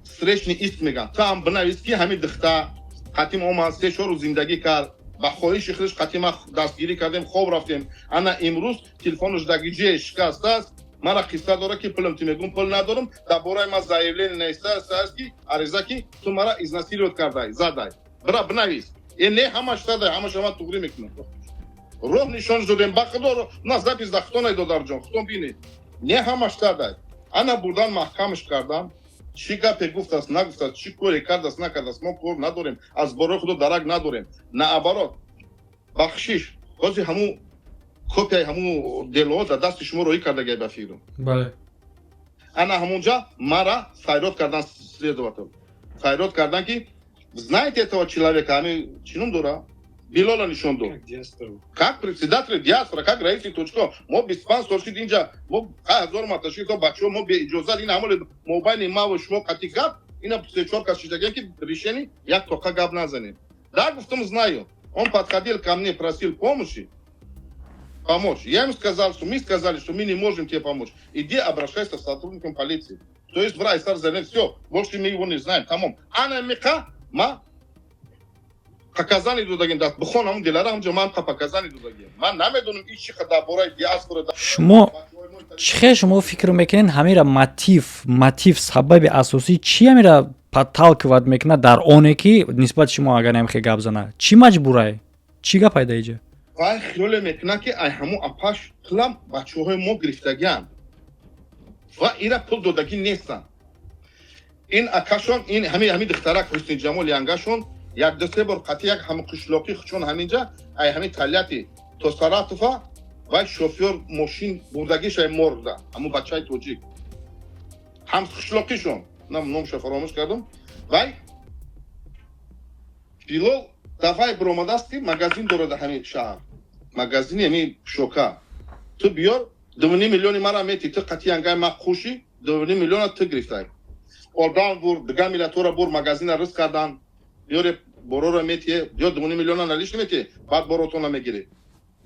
встречный иск меган, ту ҳам бинавис, ки ҳамин духта қатим омад, 3-4 рӯз зиндагӣ кард, ба хоҳиши худаш қатима дастгирӣ кардем, хоб рафтем. Ана имрӯз телефонаш дагиҷе шикастааст, мара қисса дора, ки пулам ти мегум, пул надорам. Дар бораи ман заявление навистааст, ки ариза, ки ту мара изнасиловать кардай, задай. Бира, бинавис. Э, не, ҳамаш задай, ҳамаша ман туғрӣ мекунам. Роҳ нишон додем, ба худо, на запись да худо додарҷон, худо бинед, не, ҳамаш задай. Ана бурдан, маҳкамаш кардам. Чӣ гапе гуфтааст, нагуфтааст, чӣ коре кардааст, накардааст, мо кор надорем, аз борои худо дарак надорем. Наоборот, бахшиш, ҳозир ҳамун копияи ҳамун делоҳо дар дасти шумо роҳӣ кардагай, ба фикрам. Бале. Ана ҳамунҷа мара файрод кардан, следователь файрод кардан, ки знаете этого человека, ами чӣ ном дора, Билола нишон дод, как председатель диаспора, как раиси точко. Мо 25 сол шид инҷа, мо ҳазор маташи то бачаҳо, мо беиҷозат ин ҳамоли мобайни маву шумо қати гап, ина се чор кас шидагем, ки решени як тоқа гап назанем. Да, гуфтам, знаю, он подходил ко мне, просил помощи, помочь. Я ему сказал, что мы сказали, что мы не можем тебе помочь. Иди обращайся с сотрудником полиции. То есть в райсар, все, больше мы его не знаем. Тамом. Ана миқа, ма показания додагем, даст бихон ҳамун делара, ҳамҷо ман показания додагем. Ман намедонам ин чӣ дар бораи диаспора. Шумо чӣ хел, шумо фикр мекунед, ҳамира мотив, сабаби асосӣ чӣ ҳамира подталкивать мекунад дар оне, ки нисбати шумо агар намехе гап зана, чӣ маҷбурай, чӣ гап пайда иҷа? Вай хиёле мекунад, ки ай ҳамун апаш пулам бачаҳои мо гирифтагианд ва ира пул додагӣ нестанд. Ин акашон, ин ҳами духтарак Ҳусни Ҷамол, янгашон, як ду се бор қатъи як ҳами қишлоқӣ чун ҳаминҷа ай ҳами Тольятти то Саратова вай шофёр мошин бурдагишай моргда, ҳамун бачаи тоҷик, ҳам қишлоқишон, номша фаромӯш кардам. Вай Билол дафъае биромадааст, ки магазин дорад ҳамин шаҳр, магазини ҳами пӯшока. Ту биёр, 2,5 миллиони мара мети, ту қатъи янгай ма хуши, 2,5 миллиона ту гирифтай. Одам бур, дигар миллатора бур, магазина риск кардан, биёре, борора метие, ё 2,5 миллиона наличный метие, баъд боротона мегирӣ,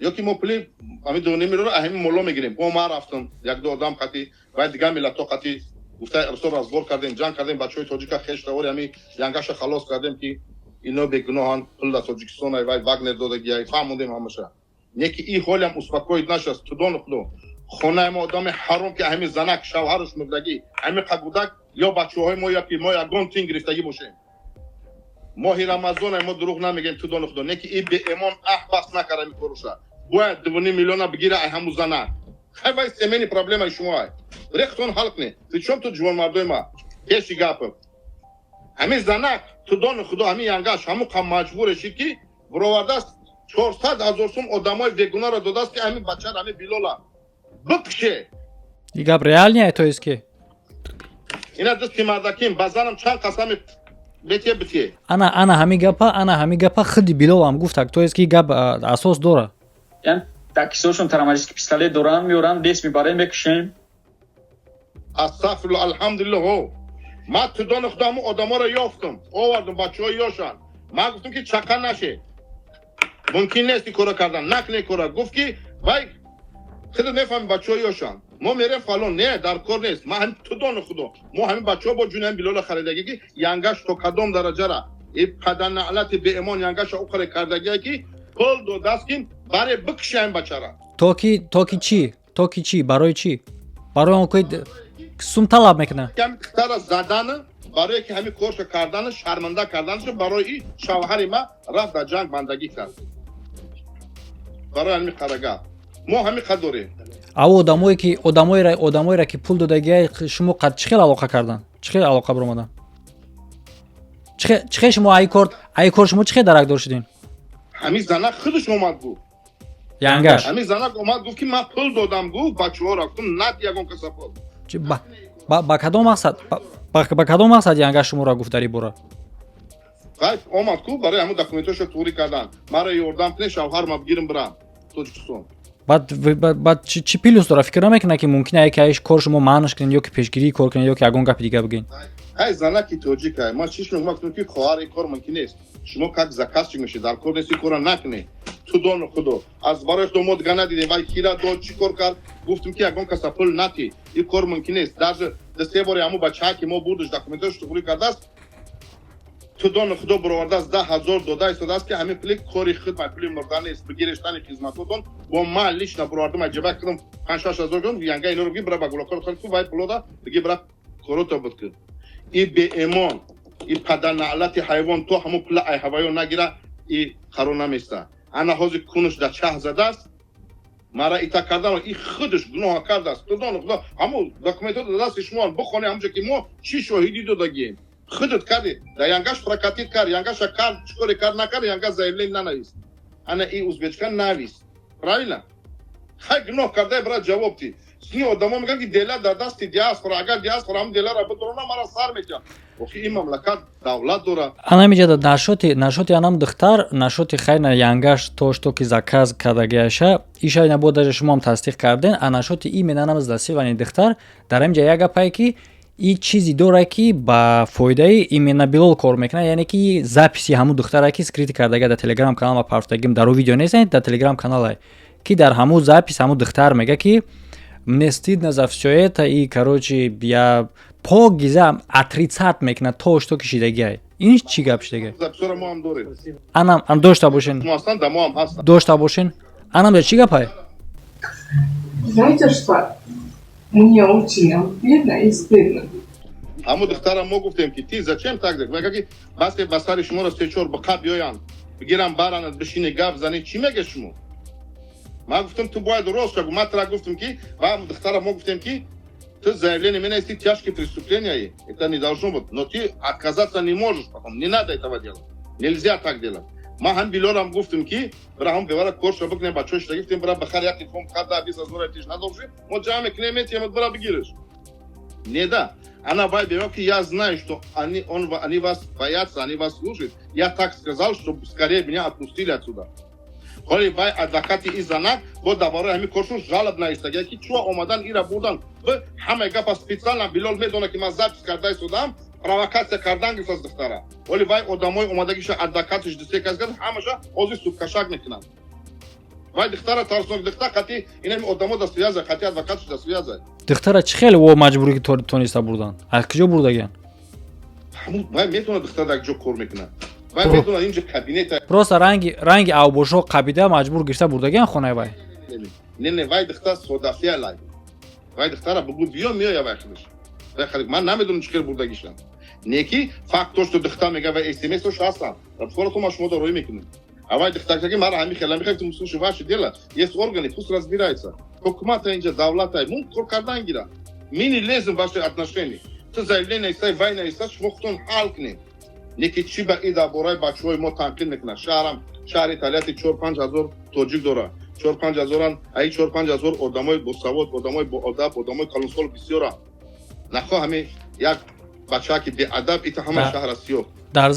ё ки мо пули ҳами 2,5 миллиона ҳами моло мегирем. Бо ман рафтам, як ду одам қатъи вай, дигар миллатҳо қатъи гуфта, рисо разбор кардем, ҷанг кардем, бачаҳои тоҷика, хештавори ҳами янгаша халос кардем, ки ино бегуноҳанд, пул дар Тоҷикистон ай вай Вагнер додагиай, фаҳмондем ҳамаша. Не ки и ҳолиам успокоить нашаст. Тудону худо, хонаи мо одами ҳаром, ки ҳами занак шавҳараш мурдагӣ, ҳами қагудак ё бачаҳои мо, ё ки мо ягон тин гирифтагӣ бошем. Моҳи Рамазон, мо дурӯғ намегем, тудону худо. Не ки и беэмон аҳ бас накард ами коруша, бояд 2,5 миллиона бигира ай ҳаму занак. Хай, вай семейный проблемаи шумо ай, рехтон ҳал кунед. Причём тут ҷувонмардои ма? Пеши гапа ҳамин занак, тудони худо, ҳамин янгаш ҳамун қа маҷбуре шид, ки буровардааст. 400 000 сум одамои бегунаро додааст, ки ҳамин бачара, ҳамин Билола бикше. И гап реальный, то есть ки Ина дасти мардаким ба занам чанд қасами бетие битие. Ана ҳамин гапа, ана ҳамин гапа худи Билолам гуфтак, то есть ки гап асос дора. Яъне дар кисаошон травматический пистолет доранд, меоранд, лес мебарем, мекушем. Астағфирулло, алҳамдулилло. Ҳо, ман тудони худо ҳамун одаморо ёфтам, овардам, бачаҳои ёшанд. Ман гуфтам, ки чақа наше, мумкин нест ин кора кардан, накне кора. Гуфт, ки вай худат мефаҳми, бачаҳои ёшанд, мо мерем фалон. Не, дар кор нест. Ман ҳамин тудони худо, мо ҳамин бачаҳо бо ҷуни ҳамин Билола харидагӣ, ки янгаш то кадом дараҷара и паданаълати беэмон янгаша уқаре кардагие, ки пул додааст, ки баре бикуши ҳамин бачара. То ки чӣ? То ки чӣ? Барои чӣ? Барои он ки сум талаб мекунад? Ҳамин духтара задан, барое ки ҳамин корша кардан, шарманда карданашо. Барои и шавҳари ма рафт дар ҷанг, бандагӣ кард. Барои ҳамин қарага мо ҳамин қад дорем. Ав одамое ки одамоеро ки пул додагия, шумо қад чӣ хел алоқа кардан, чӣ хел алоқа баромадан, чӣ хел шумо ай кор, шумо чӣ хел даракдор шудин? Ҳамин занак худаш омад, гуфт. Янгаш? Ҳамин занак омад, гуфт, ки ман пул додам, гуфт, бачаҳоро. Гуфтам, над ягон каса пул. Ба кадом мақсад, ба кадом мақсад янгаш шуморо гуфт дар ин бора? Ғайб омад ку, барои ҳамун документҳошо туғрӣ кардан, маро ёрдам кунед, шавҳарма бигирам, бирам Тоҷикистон. Баъд чӣ плюс дора? Фикр намекунад, ки мумкин яке аиш кор шумо маънаш кунед, ё ки пешгирии кор кунед, ё ки ягон гапи дига бигӯед? Ай занаки тоҷика, ман чиш мегӯям? Гуфтам, ки хоҳар, ин кор мумкин нест, шумо как заказчик мешед, дар кор нест, ин кора накунед. Тудону худо, аз барои худо, мо дига надидем, вай кира дод, чӣ кор кард. Гуфтем, ки ягон каса пул натӣ, ин кор мумкин нест. Даже се бори ҳамун бачаҳа, ки мо бурдиш, документҳош туғрӣ кардааст, тудону худо баровардааст, 10 000 дода истодааст, ки ҳамин пули кори худ, ман пули мурда нест, бигирештани хизматотон. Бо ман лично баровардам, аҷаба кардам, 5-6 ҳазор гум янга иноро биги, бира ба гулокор ку, вай пулода биги, бира корота буд ки и беэмон, и паданаълати ҳайвон то ҳамун пула ай ҳаваё нагира, и қарор наместа. Ана ҳозир кунуш дар чаҳ задааст, мара ита кардан, и худаш гуноҳа кардааст. Худону худо, ҳамун документҳо дасти шумо, бихоне ҳамунҷо, ки мо чӣ шоҳидӣ додагием. Худат карди, да янгаш прокатить кард, янгаша кард, чӣ коре кард, накард, янга заявление нанавист. Ана и узбечка навист, правильно? Хай, гуноҳ кардай, брат, ҷавоб ти. Сини одамо мегӯянд, ки дела дар дасти диаспора. Агар диаспора ҳамун деларо бидорона, мара сар метиҳам. Охи, ин мамлакат давлат дора. Ана миҷада нашоти анам духтар, нашоти хайна янгаш, то что ки заказ кардагиаша, иша набо, даже шумоам тасдиқ карден. А нашоти именно анам изнасилование духтар, дар ҳаминҷа як гапае, ки и чизи дора, ки ба фоидаи именно Билол кор мекунад, яъне ки записи ҳамун духтара, ки скрыть кардага дар телеграм канал ма партагим, дар видео нест, дар телеграм каналай, ки дар ҳамун запись ҳамун духтар мега, ки мне стыдно за всё это, и, короче, я покиза отрицать мекунад то, что кишидагиай. Ин чӣ гап шидагай? Записора мо ҳам дорем. Анам ан дошта бошен. Мо ҳастан, да мо ҳам ҳастан. Дошта бошен. Анам чӣ гапай? Знаете что? Мне очень обидно и стыдно. Ҳамун духтарам мо гуфтем, ки ты зачем так? Мега, ки басе ба сари шуморо се-чор биқа биёянд, бигирам, баранад, бишини, гап зани, чӣ мега шумо? Ман гуфтам, ту бояд рост шагу. Ман тара гуфтам, ки ва духтара мо гуфтем, ки ты заявление менависи, тяжкие преступления, это не должно быть, но ты отказаться не можешь потом, не надо этого делать, нельзя так делать. Ман ҳам Билолам гуфтам, ки бира ҳам бевара корша бикунем, бачаҳо шида гуфтем, бира бахар, як телефон бихар, 10-20 ҳазор тиш надорши, мо ҷамъ мекунем, метиҳем, бира бигириш. Не да. Она вай бева, ки я знаю, что они вас боятся, они вас слушают. Я так сказал, чтобы скорее меня отпустили отсюда. Ҳоли вай адвокати и занак бо дар бораи ҳамин коршон жалоб навиштага, ки чӯ омадан ира бурдан. Ҳамаи гапа специально Билол медона, ки ман запись карда истодам, провокатсия кардан гирифтааст духтара. Ҳоли вай одамои омадагиша, адвокатиш дисе кас кард, ҳамаша ҳозир судкашак мекунанд. Вай духтара тарснок, духтар қати инами одамо да связа, қати адвокатиш да связа. Духтара чӣ хеле во маҷбурӣ ки тониста бурдан? Аз куҷо бурдагиан? Ҳамун вай метавонад, духтар дар ҷо кор мекунад, вай метавонад инҷа кабинета. Просто ранги авбошо қабида, маҷбур гирифта бурдагиан хонаи вай? Не, вай духтар содафиалай. Вай духтара бугу, биё, меоя вай худаш. Вай хали ман намедонам, чӣ хел бурдагишам. Не ки факт то, что духтар мега, вай смсош ҳастанд. Скоро то ма шумо дороӣ мекунем. А вай духтар ки мара ҳами хела мехоҳем, слушай, ваше дело, есть органы, пусть разбираются. Ҳукумата инҷа давлата, мун кор кардан гира. Мы не лезем в ваши отношения. Ту заявление истай, вай наиста, шумо худтон ҳал кунед. Не ки чӣ ба и дар бораи бачаҳои мо танқид мекунад, шаҳрам. Шаҳри Тольятти 4-5 ҳазор тоҷик дора, 4-5 ҳазоран. Аи 4-5 ҳазор одамои босавод, одамои боодаб, одамои калонсол бисёра. Нахо ҳами як бачаки беадаб ита ҳама шаҳра сиёҳ. Дар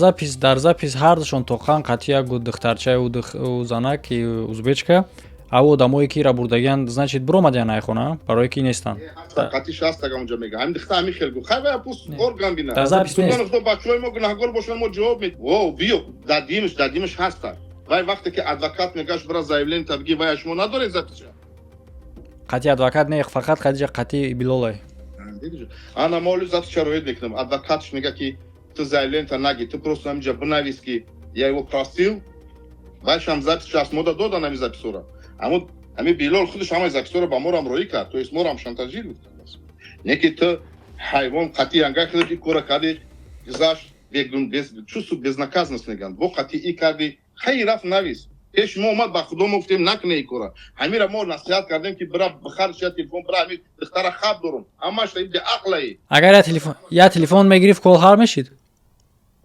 запись ҳардушон тоқан қатъи як духтарчаи ӯ зана, ки узбечка, ав одамое ки ира бурдагиян, значит, биромадиян айхона, барое ки нестанд. Қатъи шастага онҷа мега, ҳамин духта ҳамин хел гуфт. Хай, вая пусть орган бина. Дар запись нест. Бачаҳои мо гунаҳгор бошанд, мо ҷавоб мед. Во, биё, дадимш ҳаста. Вай вақте ки адвокат мегашт, бира заявление табги, вая шумо надоред запись ша? Қатъи адвокат не, фақат қатъи Билолай. Ана, мо оли запись шароит мекунам. Адвокатш мега, ки ту заявление та наги, ту просто ҳаминҷа бинавис, ки я его просил. Вайшам запись аст, мода додан ҳамин запись ора. Амо ҳамин Билол худаш ҳамаи запись ора ба морам роӣ кард, то есть морам шантажировать кард. Не ки ту ҳайвон, қатъи янга худат и кора кардӣ, гузашт чувство безнаказанность мегӯянд, бо қатъи и кардӣ. Хай, рафт, навис, пеш мо омад. Ба худо, мо гуфтем, накуне и кора. Ҳамира мо насиҳат кардем, ки бира бихар я телефон, бира ҳамин духтара хаб дорум, ҳамаш беақлаи. Агар я телефон мегирифт, кол ҳар мешид.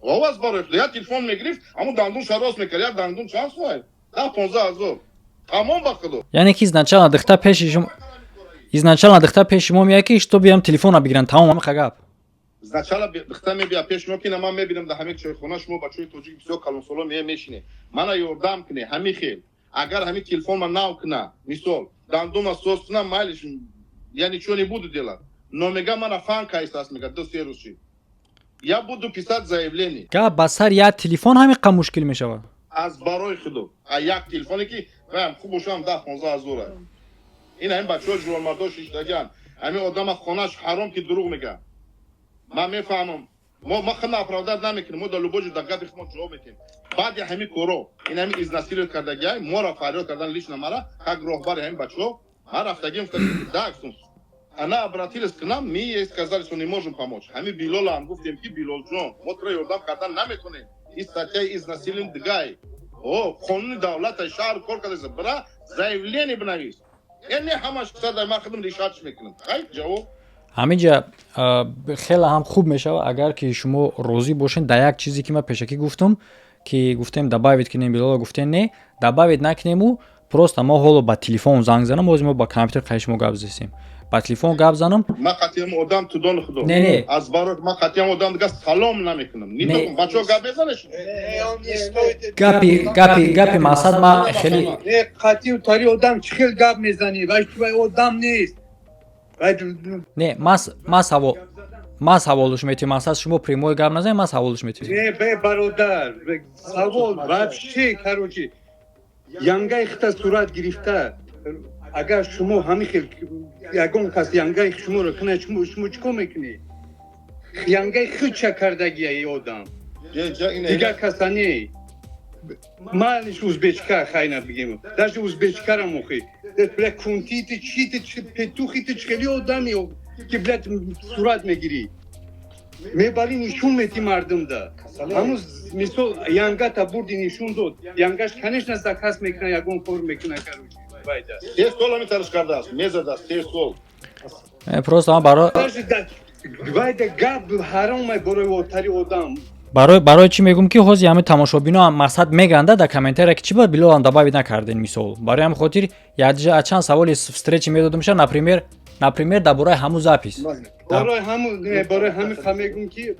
Оваз барои худо, я телефон мегирифт, ҳамун дандунша рост мекард. Як дандун чанд сомай? 10-15 ҳазор, тамом, ба худо. Яъне ки изначально духта пеши шумо, изначально духта пеши мо меяд, ки что биям телефона бигиран, тамом, ҳамиқа гап. Изначально духта мебия пеш мо, ки на, ман мебинам, дар ҳамин чойхона шумо бачаҳои тоҷик бисёр калонсоло мея мешине, мана ёрдам куне. Ҳамин хел, агар ҳамин телефонма нав куна, мисол, дандума соз куна, майлиш, я ничего не буду делать. Но мега, мана фан кайсас, мега, 2-3 рӯз шид, я буду писать заявление. Гап ба сар як телефон ҳамиқа мушкил мешавад? Аз барои худо, а як телефоне ки ваям хуб бошам, 10-15 ҳазора. Ин ҳамин бачаҳо ҷувонмардо шиштагиан. Ҳамин одама хонаш ҳаром, ки дурӯғ мега. Ман мефаҳмам, мо худна оправдать намекунем, мо дар любой ҷо дар гапи худ мо ҷавоб метиҳем. Баъди ҳамин коро, ин ҳамин изнасиловать кардагиай, моро фарёд кардан, лично мара, как роҳбари ҳамин бачаҳо, ман рафтагим, да, она обратилась к нам, мы ей сказали, что не можем помочь. Ҳамин Билолам гуфтем, ки Билолҷон, мо туро ёрдам кардан наметонем, ин статьяи изнасилование дигай, о қонуни давлата, шаҳр кор карда, бира заявление бинавис. Э, не, ҳамаш кисада, ман худам решать мекунам. Хай, ҷавоб. Ҳаминҷа хеле ҳам хуб мешавад, агар ки шумо розӣ бошед дар як чизе, ки ман пешакӣ гуфтам, ки гуфтем добавить кунем Билола, гуфтем не, добавить накунему, просто мо ҳоло ба телефон занг занам. Ҳозир мо ба компютер қайи шумо гап зесем, ба телефон гап занам. Ман қатъиам одам тудони худо. Не, не. Аз барои ман қатъиам одам дига салом намекунам. Бачаҳо, гап мезанеш. Гапи мақсад ма хеле қатъи тари одам чӣ хел гап мезанӣ? Вай одам нест. Не, ма савол, ман саволш метиҳам. Мақсад, шумо прямой гап назанед, ман саволш метиҳам. Не, бе, бародар, савол вообще, короче, янгаи хита сурат гирифта, агар шумо ҳамин хел ягон кас янгаи шуморо кунад, шумо чӣ кор мекунед? Янгаи худша кардагия и одам, дигар каса не. Малиш узбечка, хайна бигем, даже узбечкара мохи, бля, кунтити чити петухити, чхели одами ки, блядь, сурат мегирӣ, мебарӣ, нишон мети мардумда. Ҳамун мисол янгата бурди, нишон дод янгаш, конечно, заказ мекуна, ягон кор мекуна, короче. 3 сол ҳамин тарш кардааст, мезадааст 3 сол. Просто ман барои Вайда гап ҳаромай барои отари одам. Барои чӣ мегӯм, ки ҳозир ҳамин тамошобино мақсад меганда дар комментария, ки чӣ бояд Билолам добавить накарден, мисол. Барои ҳамин хотир чанд саволи встречи медодумша, например, дар бораи ҳамун запись. Барои ҳамун, барои ҳамин ха мегӯм, ки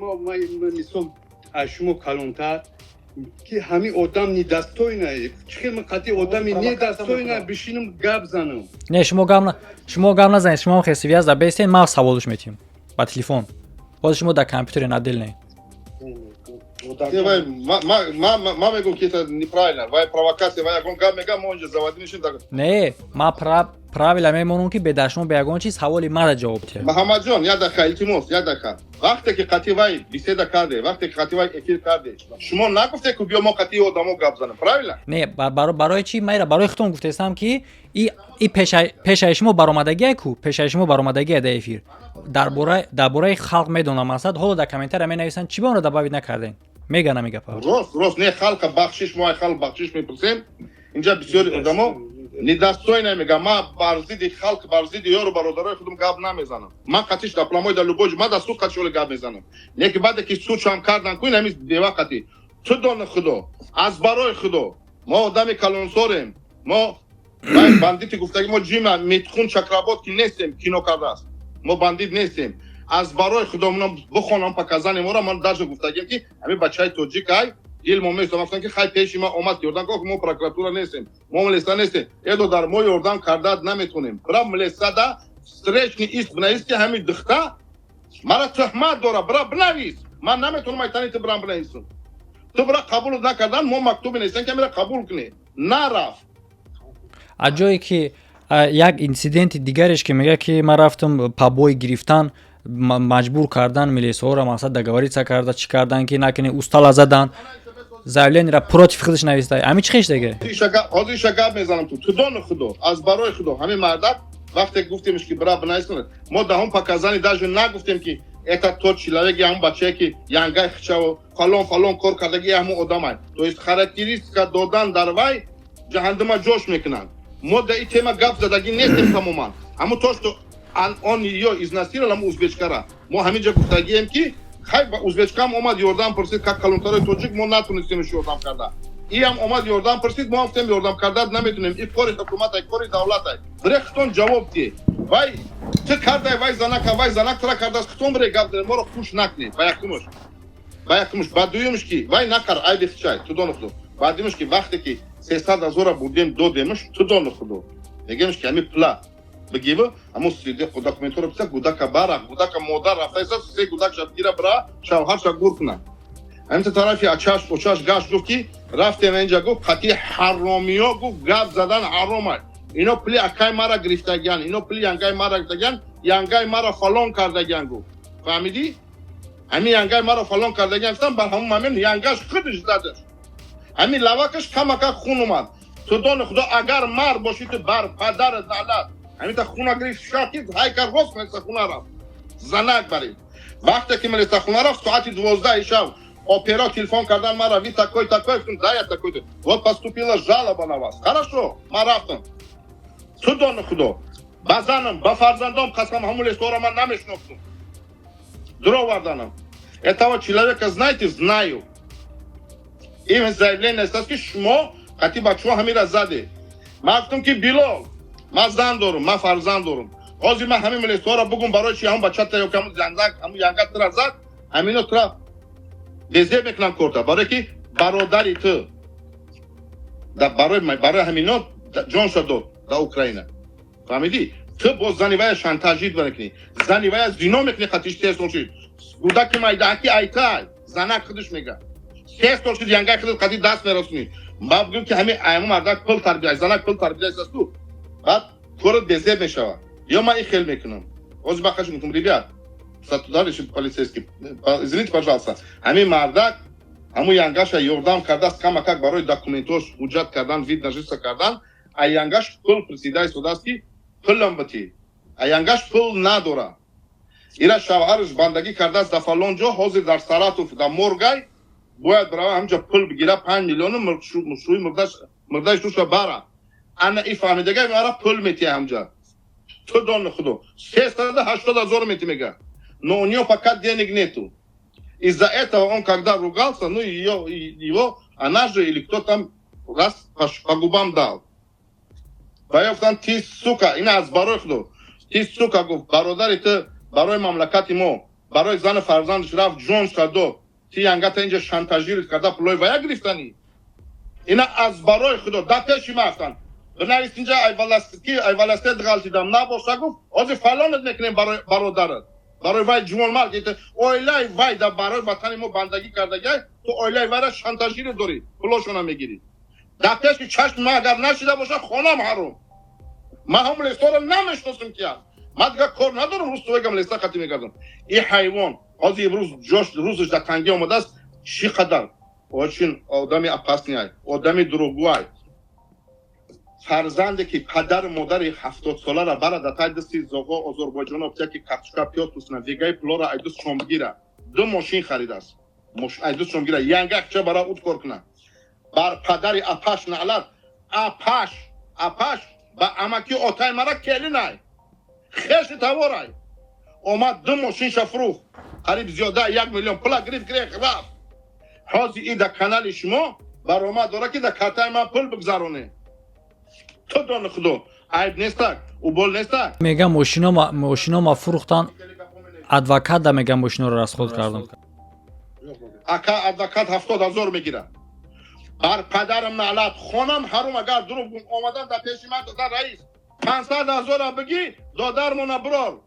мисол аз шумо калонтар, ки ҳамин одам недостойна. Чӣ хел ман қатъи одами недостойна бишинам, гап занам? Не, шумо гап назанед, шумо хел связь да бестен, ман саволш метиҳам ба телефон. Ҳозир шумо дар компютерен отдельно. Ма мегӯм, ки это неправильно, вай провокация, вай ягон гап мегам, мо инҷа заводӣ мешем. Не, ма правила мемонам, ки бедашмо бе ягон чиз саволи мара ҷавоб диҳад. Муҳаммадҷон, як дақиқа, илтимос, як дақиқа. Вақте ки қатъи вай беседа карде, вақте ки қатъи вай эфир карде, шумо нагуфте, ки биё, мо қатъи одамо гап занем, правильно? Не, барои чи майра барои худтон гуфтестам, ки и пешаи шумо баромадагие ку, пешаи шумо баромадагие дар эфир, дар бораи халқ медонам. Мақсад, ҳоло дар комментария менависанд, чӣ ба онро добавить накардем, меган ҳамин гапа. Рост, рост. Не, халқа бахшиш, мо ай халқ бахшиш мепурсем. Инҷа бисёри одамо недостойна мегам. Ман бар зидди халқ, бар зидди ёру бародарои худам гап намезанам. Ман қатиш дар прямой, дар любой, ман дар суд қатишоли гап мезанам. Не ки баъде ки судшам кардан ку, ин ҳамин бева қатӣ ту дони худо, аз барои худо. Мо одами калонсорем, мо бандити гуфтаги, мо ҷима Митхун Чакработ ки нестем, кино кардааст, мо бандит нестем. Аз барои худо бихонам показания моро. Ман даже гуфтагем, ки ҳамин бачаи тоҷик ай дил мо местам. Гуфтам, ки хай, пеши ма омад, ёрдам ко. Мо прокуратура нестем, мо милиса нестем. Эдо дар мо ёрдам карда наметонем. Бира, милисада встречный иск бинавис, ки ҳамин духта мара туҳмат дора. Бира, бинавис. Ман наметонам айтани ту бирам бинависам. Ту бира, қабул накардан, мо мактуб бинависем, ки амира қабул кунӣ. Нарафт. Аз ҷое ки як инсиденти дигареш, ки мегӯяд, ки ман рафтам побои гирифтан, маҷбур кардан милисаҳоро, мақсад договориться карда, чӣ кардан, ки накунӣ, устала задан, заявлениеро против худаш нависта. Ҳамин чӣ хеш деге? Ҳозир иша гап мезанам. Ту тудони худо, аз барои худо, ҳамин мардак вақте гуфтемш, ки бира бинависонад, мо даҳум показания даже нагуфтем, ки это тот человек, ҳамун бачае, ки янгай хичаво фалон фалон кор кардаги, ҳамун одамай. То есть характеристика додан дар вай ҷаҳандама ҷош мекунанд. Мо дар ин тема гап задагӣ нестем тамоман. Ҳамун то что он её изнасиловал, ҳамун узбечкара, мо ҳамин ҷа гуфтагием, ки хай, узбечкаам омад, ёрдам пурсид, как калонтарои тоҷик мо натунистемш ёрдам карда. Иам омад, ёрдам пурсид, мо гуфтем, ёрдам карда наметунем, и кори ҳукуматай, кори давлатай. Бире, хитон ҷавоб диҳ. Вай ту кардай, вай занака, вай занак тара кардааст, хитон бире гап заре, моро хуш накунед. Ба якумаш, ба якумаш. Ба дуюмаш, ки вай накар, айби хичай, тудони худо. Ба дуюмаш, ки вақте ки 300 000-а бурдем, додемаш, тудони худо, мегемш, ки ҳами пла бигива, ҳамун документҳоро биса, гудака бара, гудака модар рафтаиса, се гудак бигира, бира, шавҳарша гур кунад. Ҳаминта тарафи ачаш очаш гашт, гуфт, ки рафтем инҷа, гуфт, қатъи ҳаромиё, гуфт, гап задан ҳаром. Ино пули акай мара гирифтагиян, ино пули янгай мара гирифтагиян, янгай мара фалон кардагиян, гуфт. Фаҳмидӣ? Ҳамин янгай мара фалон кардагиян гуфтам, бар ҳамун момент янгаш худаш задаш, ҳамин лавакаш камака хун омад. Тудони худо, агар мард бошӣ, ту бар падарат лаълат. Ҳаминта хуна гирифт, шакид, ҳайкар рост милисахуна рафт, занак барид. Вақте ки милисахуна рафт, соати 12-и шав опера телефон кардан мара: «Вы такой такой?» Гуфтам: «Да, я такой». «Вот поступила жалоба на вас». Хорошо, ман рафтам. Тудони худо, ба занам, ба фарзандом қасам, ҳамун лесора ман намешинохтум, дуроварданам. Этого человека, знаете, знаю. Им заявление аст, ки шумо қати бачаҳо ҳамира заде. Ман гуфтам, ки Билол, ман зан дорум, ман фарзанд дорум. Ҳозир ман ҳамин милисҳоро бугум, барои чи ҳамун бачата ё ҳамун занзак, ҳамун янга тура зад, ҳамино тура безеб мекунам корта, барое ки бародари ту барои ҳамино ҷонша дод дар Украина. Фаҳмидӣ? Ту боз зани вая шантажид мекунӣ, зани вая зино мекунӣ, қатиш 3 сол шид, гудаки майдаҳаки айтай занак худаш мега, 3 сол шид, янгай худат қати даст мерасонӣ. Ма бигӯм, ки ҳамин айму мардак пул тарбия, занак пул тарбия асту, баъд корот безеб мешавад. Ё ман ин хел мекунам. Ҳозир бахаш мекунам. Ребят, товарищи полицейский, извините, пожалуйста, ҳамин мардак ҳамун янгаша ёрдам кардааст камакак барои документош ҳуҷҷат кардан, вид на жительство кардан. А янгаш пул присида истодааст, ки пулам битӣ. А янгаш пул надора. Ира шавҳараш бандагӣ кардааст дар фалон ҷо, ҳозир дар Саратов дар моргай, бояд барава ҳамҷа пул бигира, 5 миллиону шӯи мурдаи шуша бара. Ана и фаҳмидага, мара пул метия ҳамҷа. Ту дони худо, 380 000 мети, мега, но у нее пока денег нету. Из-за этого он, когда ругался, ну, ее, его, она же или кто там раз по губам дал. Ва я гуфтам: «Ти сука». Ина аз барои худо, «Ти сука», гуфт, «бародари ту барои мамлакати мо, барои зану фарзандаш рафт, ҷонша дод, ти янгата инҷа шантажирит карда, пулои вая гирифтанӣ». Ина аз барои худо, да пеши ма рафтан, бинавис инҷа, айваласки айваласте ғалтидам набоша, гуфт, ҳозир фалонат мекунем барои бародарат, барои вай ҷувонмард, оилаи вай да барои ватани мо бандагӣ кардагиай, ту оилаи вайра шантажиро дорӣ, пулошона мегирӣ. Дар пеши чашми ман агар нашида боша, хонам ҳаром. Ман ҳамун лесоро намешиносам, ки аст. Ман дигар кор надорам, рӯз туегам леса қатӣ мегардам. И ҳайвон ҳозир имрӯз ҷош рӯзаш дар тангӣ омадааст. Чӣ қадар очень одами опасный ай, одами дурӯғгӯай. Фарзанде ки падару модари 70-солара бара дар тай дасти зоғо озорбойҷоно ки картошка, пиёз пусна, вегаи пулора айдустшон бигира, ду мошин харидааст, айдустшон бигира, янгакча бара уд кор куна. Бар падари апаш наълат. Апаш, апаш ба амаки отай мара келинай, хеши таворай. Омад, ду мошинша фурӯхт, қариб зиёда 1 миллион пула гирифт, гирех рафт. Ҳозир и дар канали шумо. Баромад дора, ки дар картаи ман пул бигзароне. Ту дони худо, айб нестак, убол нестак. Мегам, мошинома фурӯхтан, адвокат да, мегам, мошиноро расход кардам. Ака, адвокат 70 000 мегирад. Бар падарам наълат, хонам ҳаром, агар дурӯғ гум. Омадан дар пеши ман додан: «Раис, 500 000-а бигӣ, додармона бирор».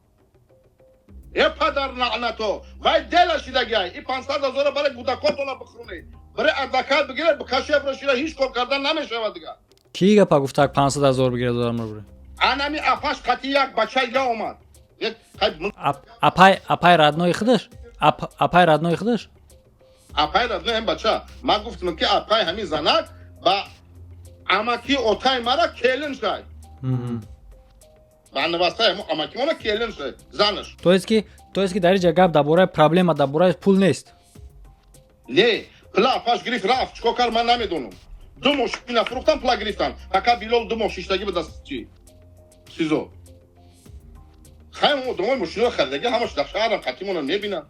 Э, падар наънато, вай дела шидагиай. И 500 000-а барои кӯдакотона бихӯрӣ, барои адвокат бигирад, бикашефро шира, ҳеҷ кор кардан намешавад дигар. Кӣ гапа гуфтак, 500 000 бигирад, додармона бире? Анами апаш қати як бача дига омад. Апай, апай родной худаш, апай родной худаш. Апай родной ҳам бача. Ман гуфтам, ки апай ҳамин занак ба амаки отай мара келин шай, ба навасаи ҳамо амаки мона келин шай занаш. То есть ки дар инҷа гап дар бораи проблема, дар бораи пул нест. Не, пула апаш гирифт, рафт, чикор кард, ман намедонам. Ду мошина фурӯхтан, пула гирифтан. Пока Билол 2 моҳ шиштагӣ ба даст чи СИЗО. Хай, домои мошинаро харидаги, ҳамаш дар шаҳрам, қатимона мебинанд,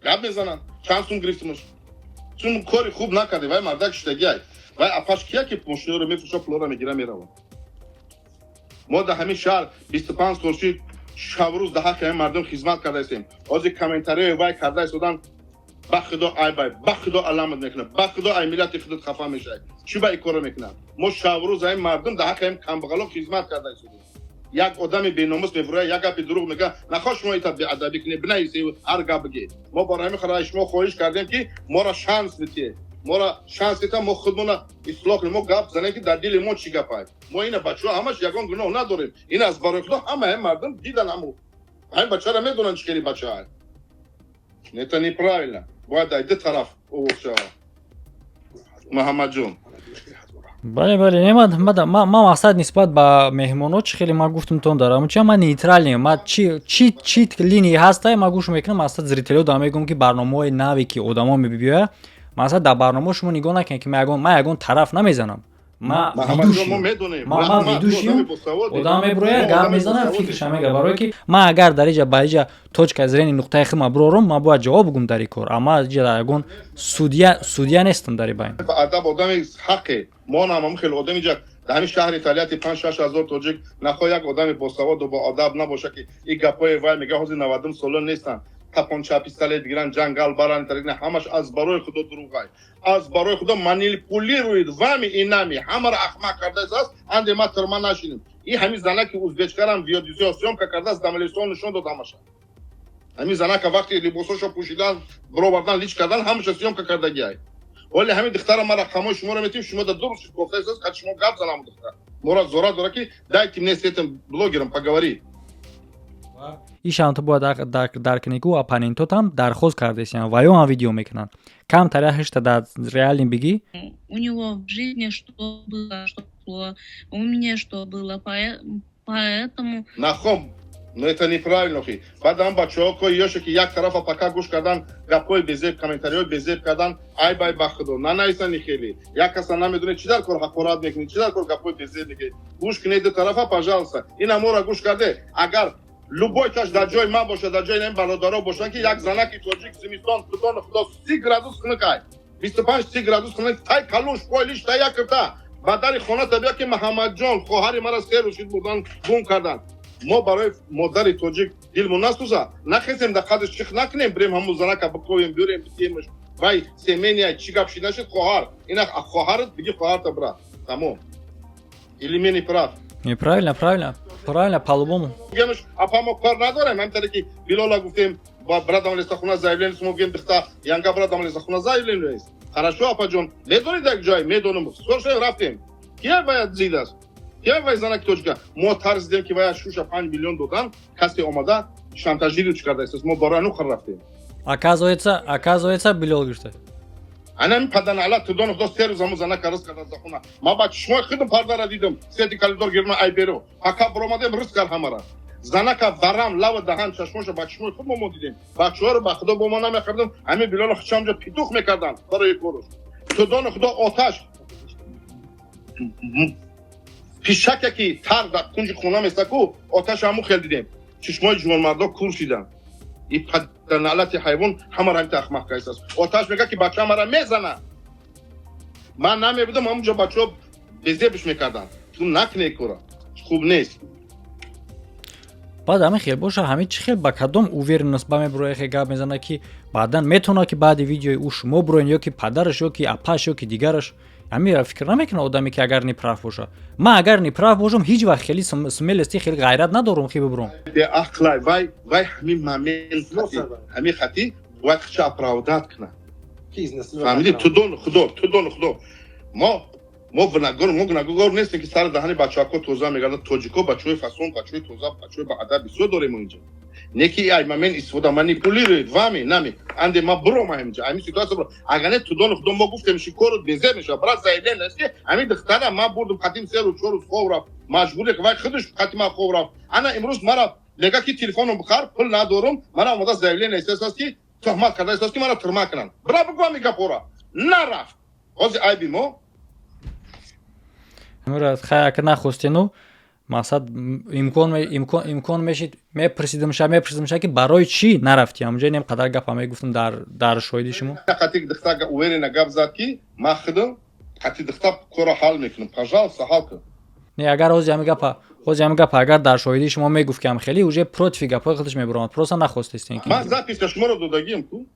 гап мезананд. Чанд сум гирифтимаш? Чун кори хуб накарди, вай мардак шиштагиай. Вай апаш кия, ки мошинаро мефурӯша, пулоро мегира, меравад. Мо дар ҳамин шаҳр 25 сол шид, шабрӯз дар ҳаққи ҳамин мардум хизмат кардаистем. Ҳозир комментарияи вай карда истодан. Ба худо айбай, ба худо аламат мекунад, ба худо ай миллати худат хафа мешавад. Чӣ ба ин корро мекунад? Мо шабрӯз ҳамин мардум дар ҳаққи ҳамин камбағало хизмат карда истодем. Як одами беномус мефурӯяд, як гапи дурӯғ мега. Нахоҳ шумо ита беадабӣ кунед, бинависе, ҳар гап бигӣ. Мо барои ҳамин хара шумо хоҳиш кардем, ки моро шанс битиҳед, моро шанс дита, мо худмона ислоҳ кунем, мо гап занем, ки дар дили мо чӣ гапай. Мо ина бачаҳо ҳамаш ягон гуноҳ надорем. Ин аз барои худо, ҳама ҳамин мардум дидан, ҳаму ҳамин бачаро медонанд, чӣ хели бачаай. Это неправильно, бояд ай ду тараф овоз шавад, Муҳаммадҷон. Бале, не, ман мақсад нисбат ба меҳмонҳо чӣ хеле ман гуфтам, тон дар ҳамуча ман нейтральный, ма чи линии ҳастай, ман гӯш мекунам. Мақсад, зрителё дорам мегӯям, ки барномаҳои наве, ки одамо мебиёяд, мақсад, дар барномаҳо шумо нигоҳ накунед, ки ман ягон тараф намезанам. Ма ведущий, одам мебурояд, гап мезанад, фикрша мега. Барое ки ман агар дар иҷа ба иҷа точка зрения, нуқтаи худма бурорам, ман бояд ҷавоб бигӯм дар ин кор. Амма иҷа ягон судья нестам дар ин байн. Адаб, одами ҳақе. Мо намам хеле одами иҷа дар ҳамин шаҳри Тольятти панҷ шаш ҳазор тоҷик. Нахоҳ як одами босаводу боадаб набоша, ки ин гапҳои вай мега. Ҳозир 90 сола нестанд, тапонча, пистолет бигиранд, ҷангал баранд. Ҳамаш аз барои худо дурӯғай, аз барои худо манипулирует вами и нами, ҳамаро ахмақ кардааст. Анде ма тирма нашинем. И ҳамин занаки узбечкарам видеосъёмка кардааст, дамалисон нишон дод ҳамаша. Ҳамин занака вақте либосошо пӯшидан, бировардан, лич кардан, ҳамаша съёмка кардагиай. Вале ҳамин духтара ма рақамҳои шуморо метиҳем, шумо да дуруст гуфтааст, қад шумо гап занам. Духтар мора зора дора, ки дайте мне с этим блогером поговорить. Ишам ту бояд дарк кунӣ, ки ӯ оппонентотам дархост кардесиям ва ё ҳам видео мекунанд. Камтар ҳашта дар реалим бигӣ. У него в жизни что было, что было, у меня что было, поэтому. Нахом, но это неправильно. Хи баъд ам бачаҳо ко ёше, ки як тарафа пока гӯш кардан, гапҳои безеб, комментариҳои безеб кардан. Айбай, ба худо, нанависани. Хеле як каса намедонед, чӣ дар кор ҳақорат мекунед, чӣ дар кор гапҳои безеб мекунед. Гӯш кунед ду тарафа, пожалуйста. Ина моро гӯш карде, агар любой каш дар ҷои ман бошад, дар ҷои ин бародаро бошанд, ки як занаки тоҷик зимистон, худоно худо, 30 градус хунукай, 25-30 градус хунук, тай калуш пойлиш тай як кирта ба дари хоната бия, ки Маҳаммадҷон, хоҳари мара се рӯз шид бурдан, гум кардан. Мо барои модари тоҷик дилмон насӯза, нахезем, дар қадрш чих накунем, бирем ҳамун занака биковем, биёрем, битемаш. Вай семения чӣ гап шид нашид, хоҳар ина хоҳарат биги, хоҳарта бира, тамом. Или мен прав? Не, правильно, правильно, правильно, по-любому. Гемш, апа, мо кор надорем. Ҳамин ки Билола гуфтем, брадам лесахуна заявление, мо гем, дихта янга брадам лесахуна заявление есть. Хорошо, апаҷон, медонед як ҷой? Медонам. Скоро рафтем. Кия вая зид аст? Кия вай занаки тоҷика? Мо тарсидем, ки вая шуша 5 миллион додан, касе омада шантажируч кардааст. Мо барои анухар рафтем. Оказывается, Билол гирифта. Анами паданалат, тудони худо, 3 рӯз ҳамун занака ризқ кард аз хона. Ман ба чишмои худам пардара дидам, сети коридор гирма ай беро. Пока биромадем, ризқ кард ҳамара. Занака варам, лава, даҳан, чашмоша ба чишмои худ мо дидем. Бачаҳоро ба худо бо мо намехӯрдем. Ҳамин Билоло хичамҷо питух мекарданд барои корӯш. Тудони худо, оташ пишаке, ки тар дар кунҷи хона местаку, оташ ҳамун хел дидем. Чишмои ҷувонмардо кур шиданд. И паданалати ҳайвон ҳамаро ҳамита ахмақ кардааст. Оташ мега, ки бача мара мезана. Ман намебудам, ҳамунҷо бачаҳо безебш мекарданд. Ту накне кора, хуб нест. Баъд ҳамин хел боша, ҳамин чӣ хел, ба кадом уверенность ба мебуроя, хе гап мезана, ки баъдан метавонад, ки баъди видеои ӯ шумо буроен, ё ки падараш, ё ки апаш, ё ки дигараш? Ҳаминро фикр намекунад одаме, ки агар неправ боша. Ман агар неправ бошам, ҳеҷ вақт хеле смелости, хеле ғайрат надорам, ки бибурам. Беақлай вай. Вай ҳамин момент, ҳамин хати бояд хича оправдать кунад, фаҳмидӣ? Тудон худо, тудон худо, мо гунагор, мо гунагор нестем, ки сари даҳани бачаҳако тоза мегарданд. Тоҷико бачаҳои фасон, бачаҳои тоза, бачаҳои баадаб бисёр дорем инҷа. Не ки ай момент истифода манипулирует вами, нами анде ма бурома ҳаминҷа, ҳамин ситуация буро. Агар не, тудони худо, мо гуфтем, шикору безеб мешава. Брат, заявление аст, ки ҳамин духтара ман бурдум, қатим 3 рӯз, 4 рӯз хов рафт, маҷбуре, вай худаш қати ман хов рафт. Ана имрӯз мара мега, ки телефоном бихар, пул надорум. Мара омода заявление аст, ки туҳмат карда аст, ки мара тирма кунанд. Бира, бигӯ ҳамин гапҳоро. Нарафт ҳозир айби мо. Хай, ака, нахостену мақсад имкон мешид, мепурсидимша, ки барои чӣ нарафтӣ ҳамунҷо? Инем қадар гапа мегуфтам дар шоҳиди шумо. Қати духтар уверенно гап зад, ки ман худам қати духтар корро ҳал мекунам, пожалуйста, ҳал кун. Не, агар ҳози ҳами гапа агар дар шоҳидии шумо мегуфт, ки ам хеле уже против гапҳои худаш мебуромад, просто нахостестем. Ман записа шуморо додагием ку.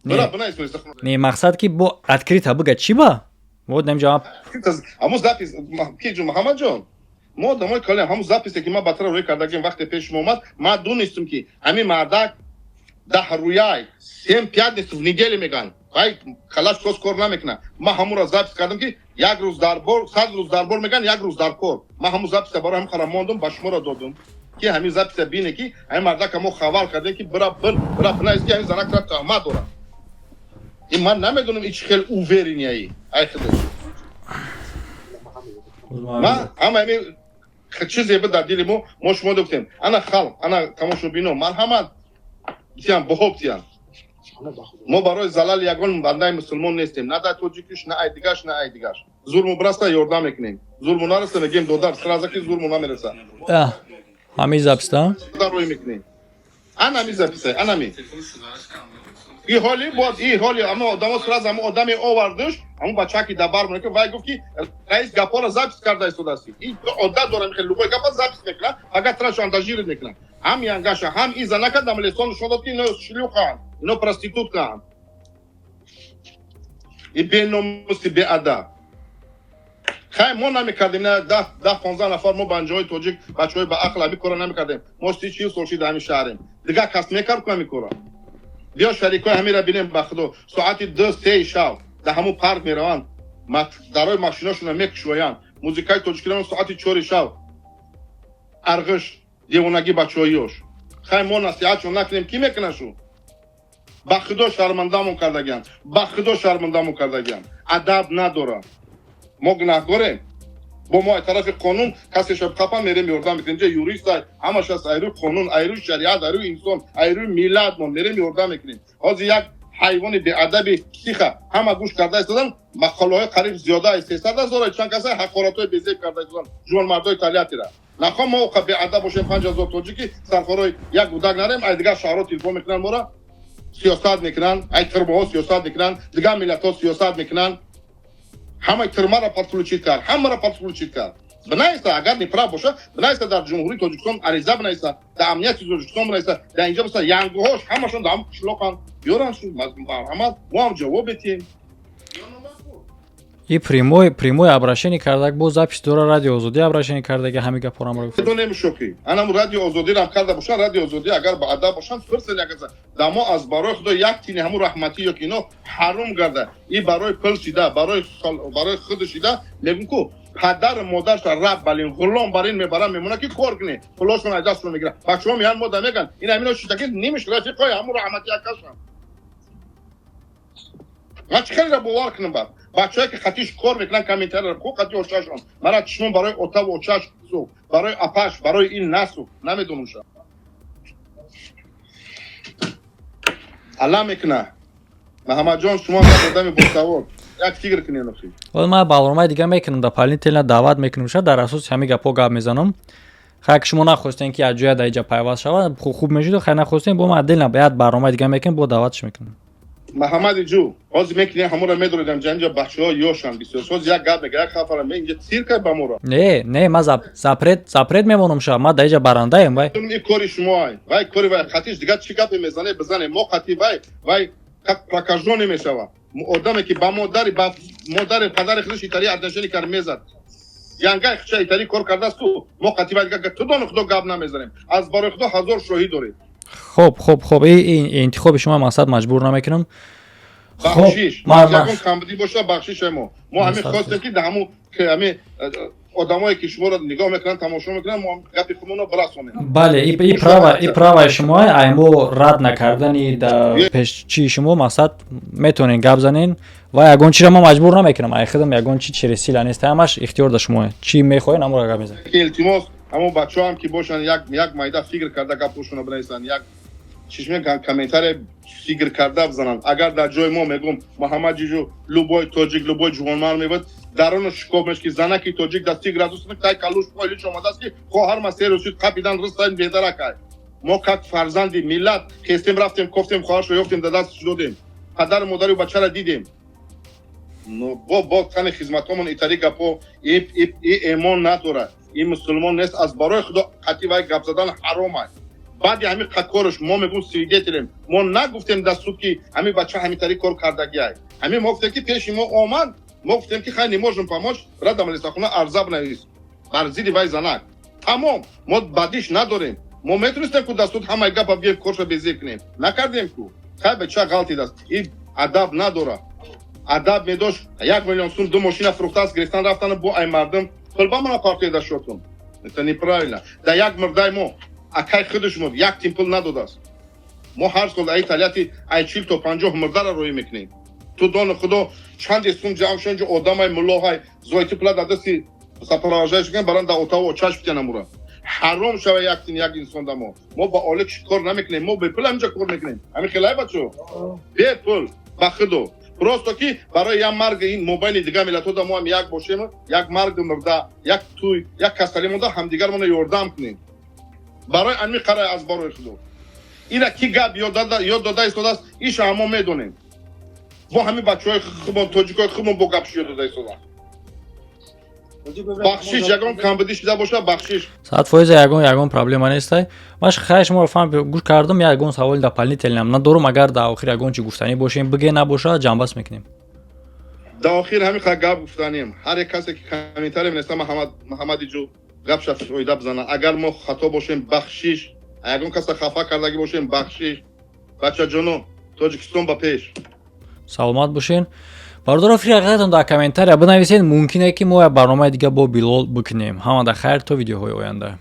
Не, мақсад, ки бо открыто бига, чӣ ба вот намҷа. Ҳамун запись ки, Муҳаммадҷон, мо одамои калем. Ҳамун записе, ки ман ба тара рӯй кардагим, вақте пеш шумо омад, ман донистум, ки ҳамин мардак даҳрӯяй, семь пятниц в неделе меган, вай калаш соз кор намекунад. Ман ҳамунро запись кардам, ки як рӯз дар бор, 100 рӯз дар бор меган, як рӯз дар кор. Ман ҳамун записа барои ҳам қара мондум, ба шуморо додум, ки ҳамин записа бине, ки ҳамин мардака мо хабар кардем, ки бира бир, бира бинавис, ки ҳамин занак тара туҳмат дорад. Ин ман намедонам, ин чӣ хел уверенный ай худаш. Ман ҳама ҳамин чизе буд дар дили мо, шумо гуфтем, ана халқ, ана тамошобино, марҳамат тиям, бохоб тиям. Мо барои залали ягон бандаи мусулмон нестем, на дар тоҷикиш, на ай дигаш, на ай дигаш. Зурму бираста, ёрдам мекунем, зурму нараста, мегем, додар, сразу ки зурму намереса. Ҳамин записта. Рӯй мекунем, ана ҳамин записа, анами и ҳоли боз, и ҳоли ама одамо сразу ама одаме овардуш, ҳамун бачаки дар бар ки вай гуфт, ки раис гапҳоро запись карда истодааст. И одат дорам, хеле любой гапа запись мекунад, агар тара шантажировать мекунад. Ҳам янгаша, ҳам и занака дамлесон нишон дод, ки ино шлюхаанд, ино проституткаанд, и беномуси, беадаб. Хай, мо намекардем, на 10, 15 нафар мо банҷоҳои тоҷик, бачаҳои ба ақл, ҳамин кора намекардем. Мо 30-40 сол шида ҳамин шаҳрем, дигар кас мекард ку ҳамин кора? Биё, шарикҳои ҳамира бинем. Ба худо, соати 2-3 шав дар ҳамун парк мераванд, дарои машинашонро мекушоянд, музикаи тоҷикиро соати 4 шав, арғиш, девонагӣ бачаҳои ёш. Хай, мо насиҳатшон накунем, кӣ мекунашу? Ба худо, шармандамон кардагианд, ба худо, шармандамон кардагианд. Адаб надорад. Мо гунаҳгорем, бо мо аз тарафи қонун касе қапа мерем, ёрдам мекунем. Ҷа юрист ҳамаш аст, айрӯи қонун, айрӯи шариат, айрӯи инсон, айрӯи миллатмон мерем, ёрдам мекунем. Ҳозир як ҳайвони беадаби психа ҳама гӯш карда истодан, мақолаҳои қариб зиёда аз 300 0 чанд каса ҳақоратҳои безеб карда истодан ҷувонмардои Тольяттира. Нахоҳ мо оқа беадаб бошем, 5000 тоҷики сархорои як гудак нарем. Ай дигар шаҳрҳо телефон мекунанд, мора сиёсат мекунанд, ай тирмаҳо сиёсат мекунанд, дигар миллатҳо сиёсат мекунанд. Ҳамаи тирмаро подключить кард, ҳамаро подключить кард. Бинависа, агар неправ боша, бинависа, дар Ҷумҳурии Тоҷикистон ариза бинависа, дар амнияти Тоҷикистон бинависа, дар инҷа бинависа. Янгоҳош ҳамашон дар ҳам қишлоқанд, биёранд, марҳамат, мо ҳам ҷавоб бетиҳем. И прямой обращение кардак, бо запись дора, Радио Озодӣ обращение кардаги, ҳами гапҳоро гуфт. Медонем, шоки анам Радио Озодирам карда бошанд. Радио Озодӣ агар ба адаб бошанд, фирсен як дамо аз барои худо як тини ҳамун раҳматӣ ё ки ино ҳаром гарда. И барои пул шида, барои худ шида мегӯм ку, падару модарша раб балин ғулом бар ин мебарам, мемона, ки кор кунӣ, пулошон аз дастшон мегирад. Бачаҳо меян, мода меган, ин ҳамино шидаки нимиш рафиқои ҳамун раҳматӣ якашам. Ман чӣ хеле бовар кунам? Баъд бачаҳое, ки хатиш кор мекунанд, комментария ку хати очашон, мара чишмон барои отаву очаш сӯхт, барои апаш, барои ин насӯхт, намедонам ша алла мекуна. Маҳамадҷон, шумо одами босавод, як фикр кунед охи. Ҳоло ман барномаи дига мекунам, дар палителна даъват мекунам ша, дар асоси ҳамин гапҳо гап мезанам. Хай, ки шумо нахостем, ки аз ҷоя дар иҷа пайваст шавад, хуб мешуд. Хай, нахостем, бо ман отдельно як барномаи дига мекунем, бо даъватш мекунам. Маҳамади ҷу, ҳозир мекунем, ҳамонро медоридам. Ҷанҷа бачаҳо ёшанд бисёр. Ҳозир як гап мега, як хафара ме, инҷа циркай ба моро. Не, не, ма запрет мемонам ша, ма дар иҷа барандаем вай. Ин кори шумо ай, вай кори вай қатиш. Дигар чӣ гапе мезане, бизане. Мо қати вай, вай как прокажённый мешава. Одаме ки ба модари падари худаш итари отношение кар мезад, янгай хича итари кор кардааст, ту мо қати вай дигар ту дони худо гап намезанем. Аз барои худо ҳазор шоҳид доред. Хоб, хоб, хоб, интихоби шумо, мақсад, маҷбур намекунам. Бахшиш, ягон камбудӣ боша, бахшише. Мо ҳамин хостем, ки дар ҳамун ҳамин одамое ки шуморо нигоҳ мекунанд, тамошо мекунанд, мо гапи худмонро бирасонем. Бале, и право и шумо. Ай мо рад накардани да пешчии шумо, мақсад, метавонед гап занен ва ягон чиро мо маҷбур намекунам. Ай худам ягон чи через сила нест, ҳамаш ихтиёр да шумо, чӣ мехоҳед, ҳамонро гап мезанед. Илтимос, ҳамон бачаҳоам ки бошанд, як майда фикр карда гапҳошонро бинависанд, як чишме комментария фикр карда бизананд. Агар дар ҷои мо, мегум, Муҳаммад ҷиҷу, любой тоҷик, любой ҷувонмард мебуд, дарону шикоф меш, ки занаки тоҷик дар 30 градус тай калуш пойлич омадааст, ки хоҳар ма 3 рӯз шуд, қапидан рыстан бедаракай. Мо как фарзанди миллат хестем, рафтем, кофтем, хоҳаршо ёфтем, дар дастш додем, падару модари бачара дидем. Бо тани хизматҳомон итари гапҳо и эмон надорад, ин мусулмон нест. Аз барои худо қатъи вай гап задан ҳаром аст. Баъди ҳамин корш мо мегӯм, свидетель ем. Мо нагуфтем дар суд, ки ҳамин бача ҳамин тари кор кардагиай. Ҳамин мо гуфтем, ки пеши мо омад, мо гуфтем, ки хай, не можем помочь, радам лисахона арза бинавис бар зидди вай занак. Тамом, мо бадиш надорем. Мо метонистем ку дар суд ҳамаи гапа бигем, корша безеб кунем, накардем ку. Хай, бача ғалтидааст, и адаб надорад. Адаб медошт, 1 миллион сум ду мошина фурӯхтааст, гирифтан рафтан бо ай мардум пулба мана партияда шотун. Это неправильно. Да як мурдай мо акай худаш мурд, як тин пул надодааст. Мо ҳар сол ай Тольятти ай 40 то 50 мурдара роӣ мекунем. Ту дони худо чанде сум ҷамъ шуд. Инҷо одамай муллоҳай зоити пула дар дасти сопровождающий кан баран дар Отава чашм битянамура. Ҳаром шава як тин як инсон да. Мо ба олик кор намекунем, мо бепул ҳаминҷа кор мекунем. Ҳамин хелай, бачо, бепул, ба худо. Просто ки барои як марг ин мобайни дигар миллатҳо да мо ҳам як бошем, як марги мурда, як тӯй, як касалӣ монда, ҳамдигармонро ёрдам кунем. Барои ами қарай, аз барои худо, ира ки гап ёд дода истодааст, иша ҳамо медонем. Бо ҳамин бачаҳои худмон, тоҷикои худмон, бо гапш ёд дода истодаанд. Бахшиш, ягон камбудӣ шида боша, бахшиш. 100%, ягон проблема нестай. Ман хай шуморо фаҳм гӯш кардам, ягон саволи дополнительный ам надорум. Агар дар охир ягон чи гуфтанӣ бошем, биге, набоша, ҷамъбаст мекунем. Дар охир ҳамин ха гап гуфтанем: ҳар як касе ки комментария менависа, Маҳамади ҷу гапша фоида бизана. Агар мо хато бошем, бахшиш. Ягон каса хафа кардагӣ бошем, бахшиш. Бачаҷоно, Тоҷикистон ба пеш! Саломат бошен, бародаро. Фикри ҳақиқатон дар комментария бинависед. Мумкине, ки мо як барномаи дига бо Билол бикунем. Ҳамада хайр, то видеоҳои оянда.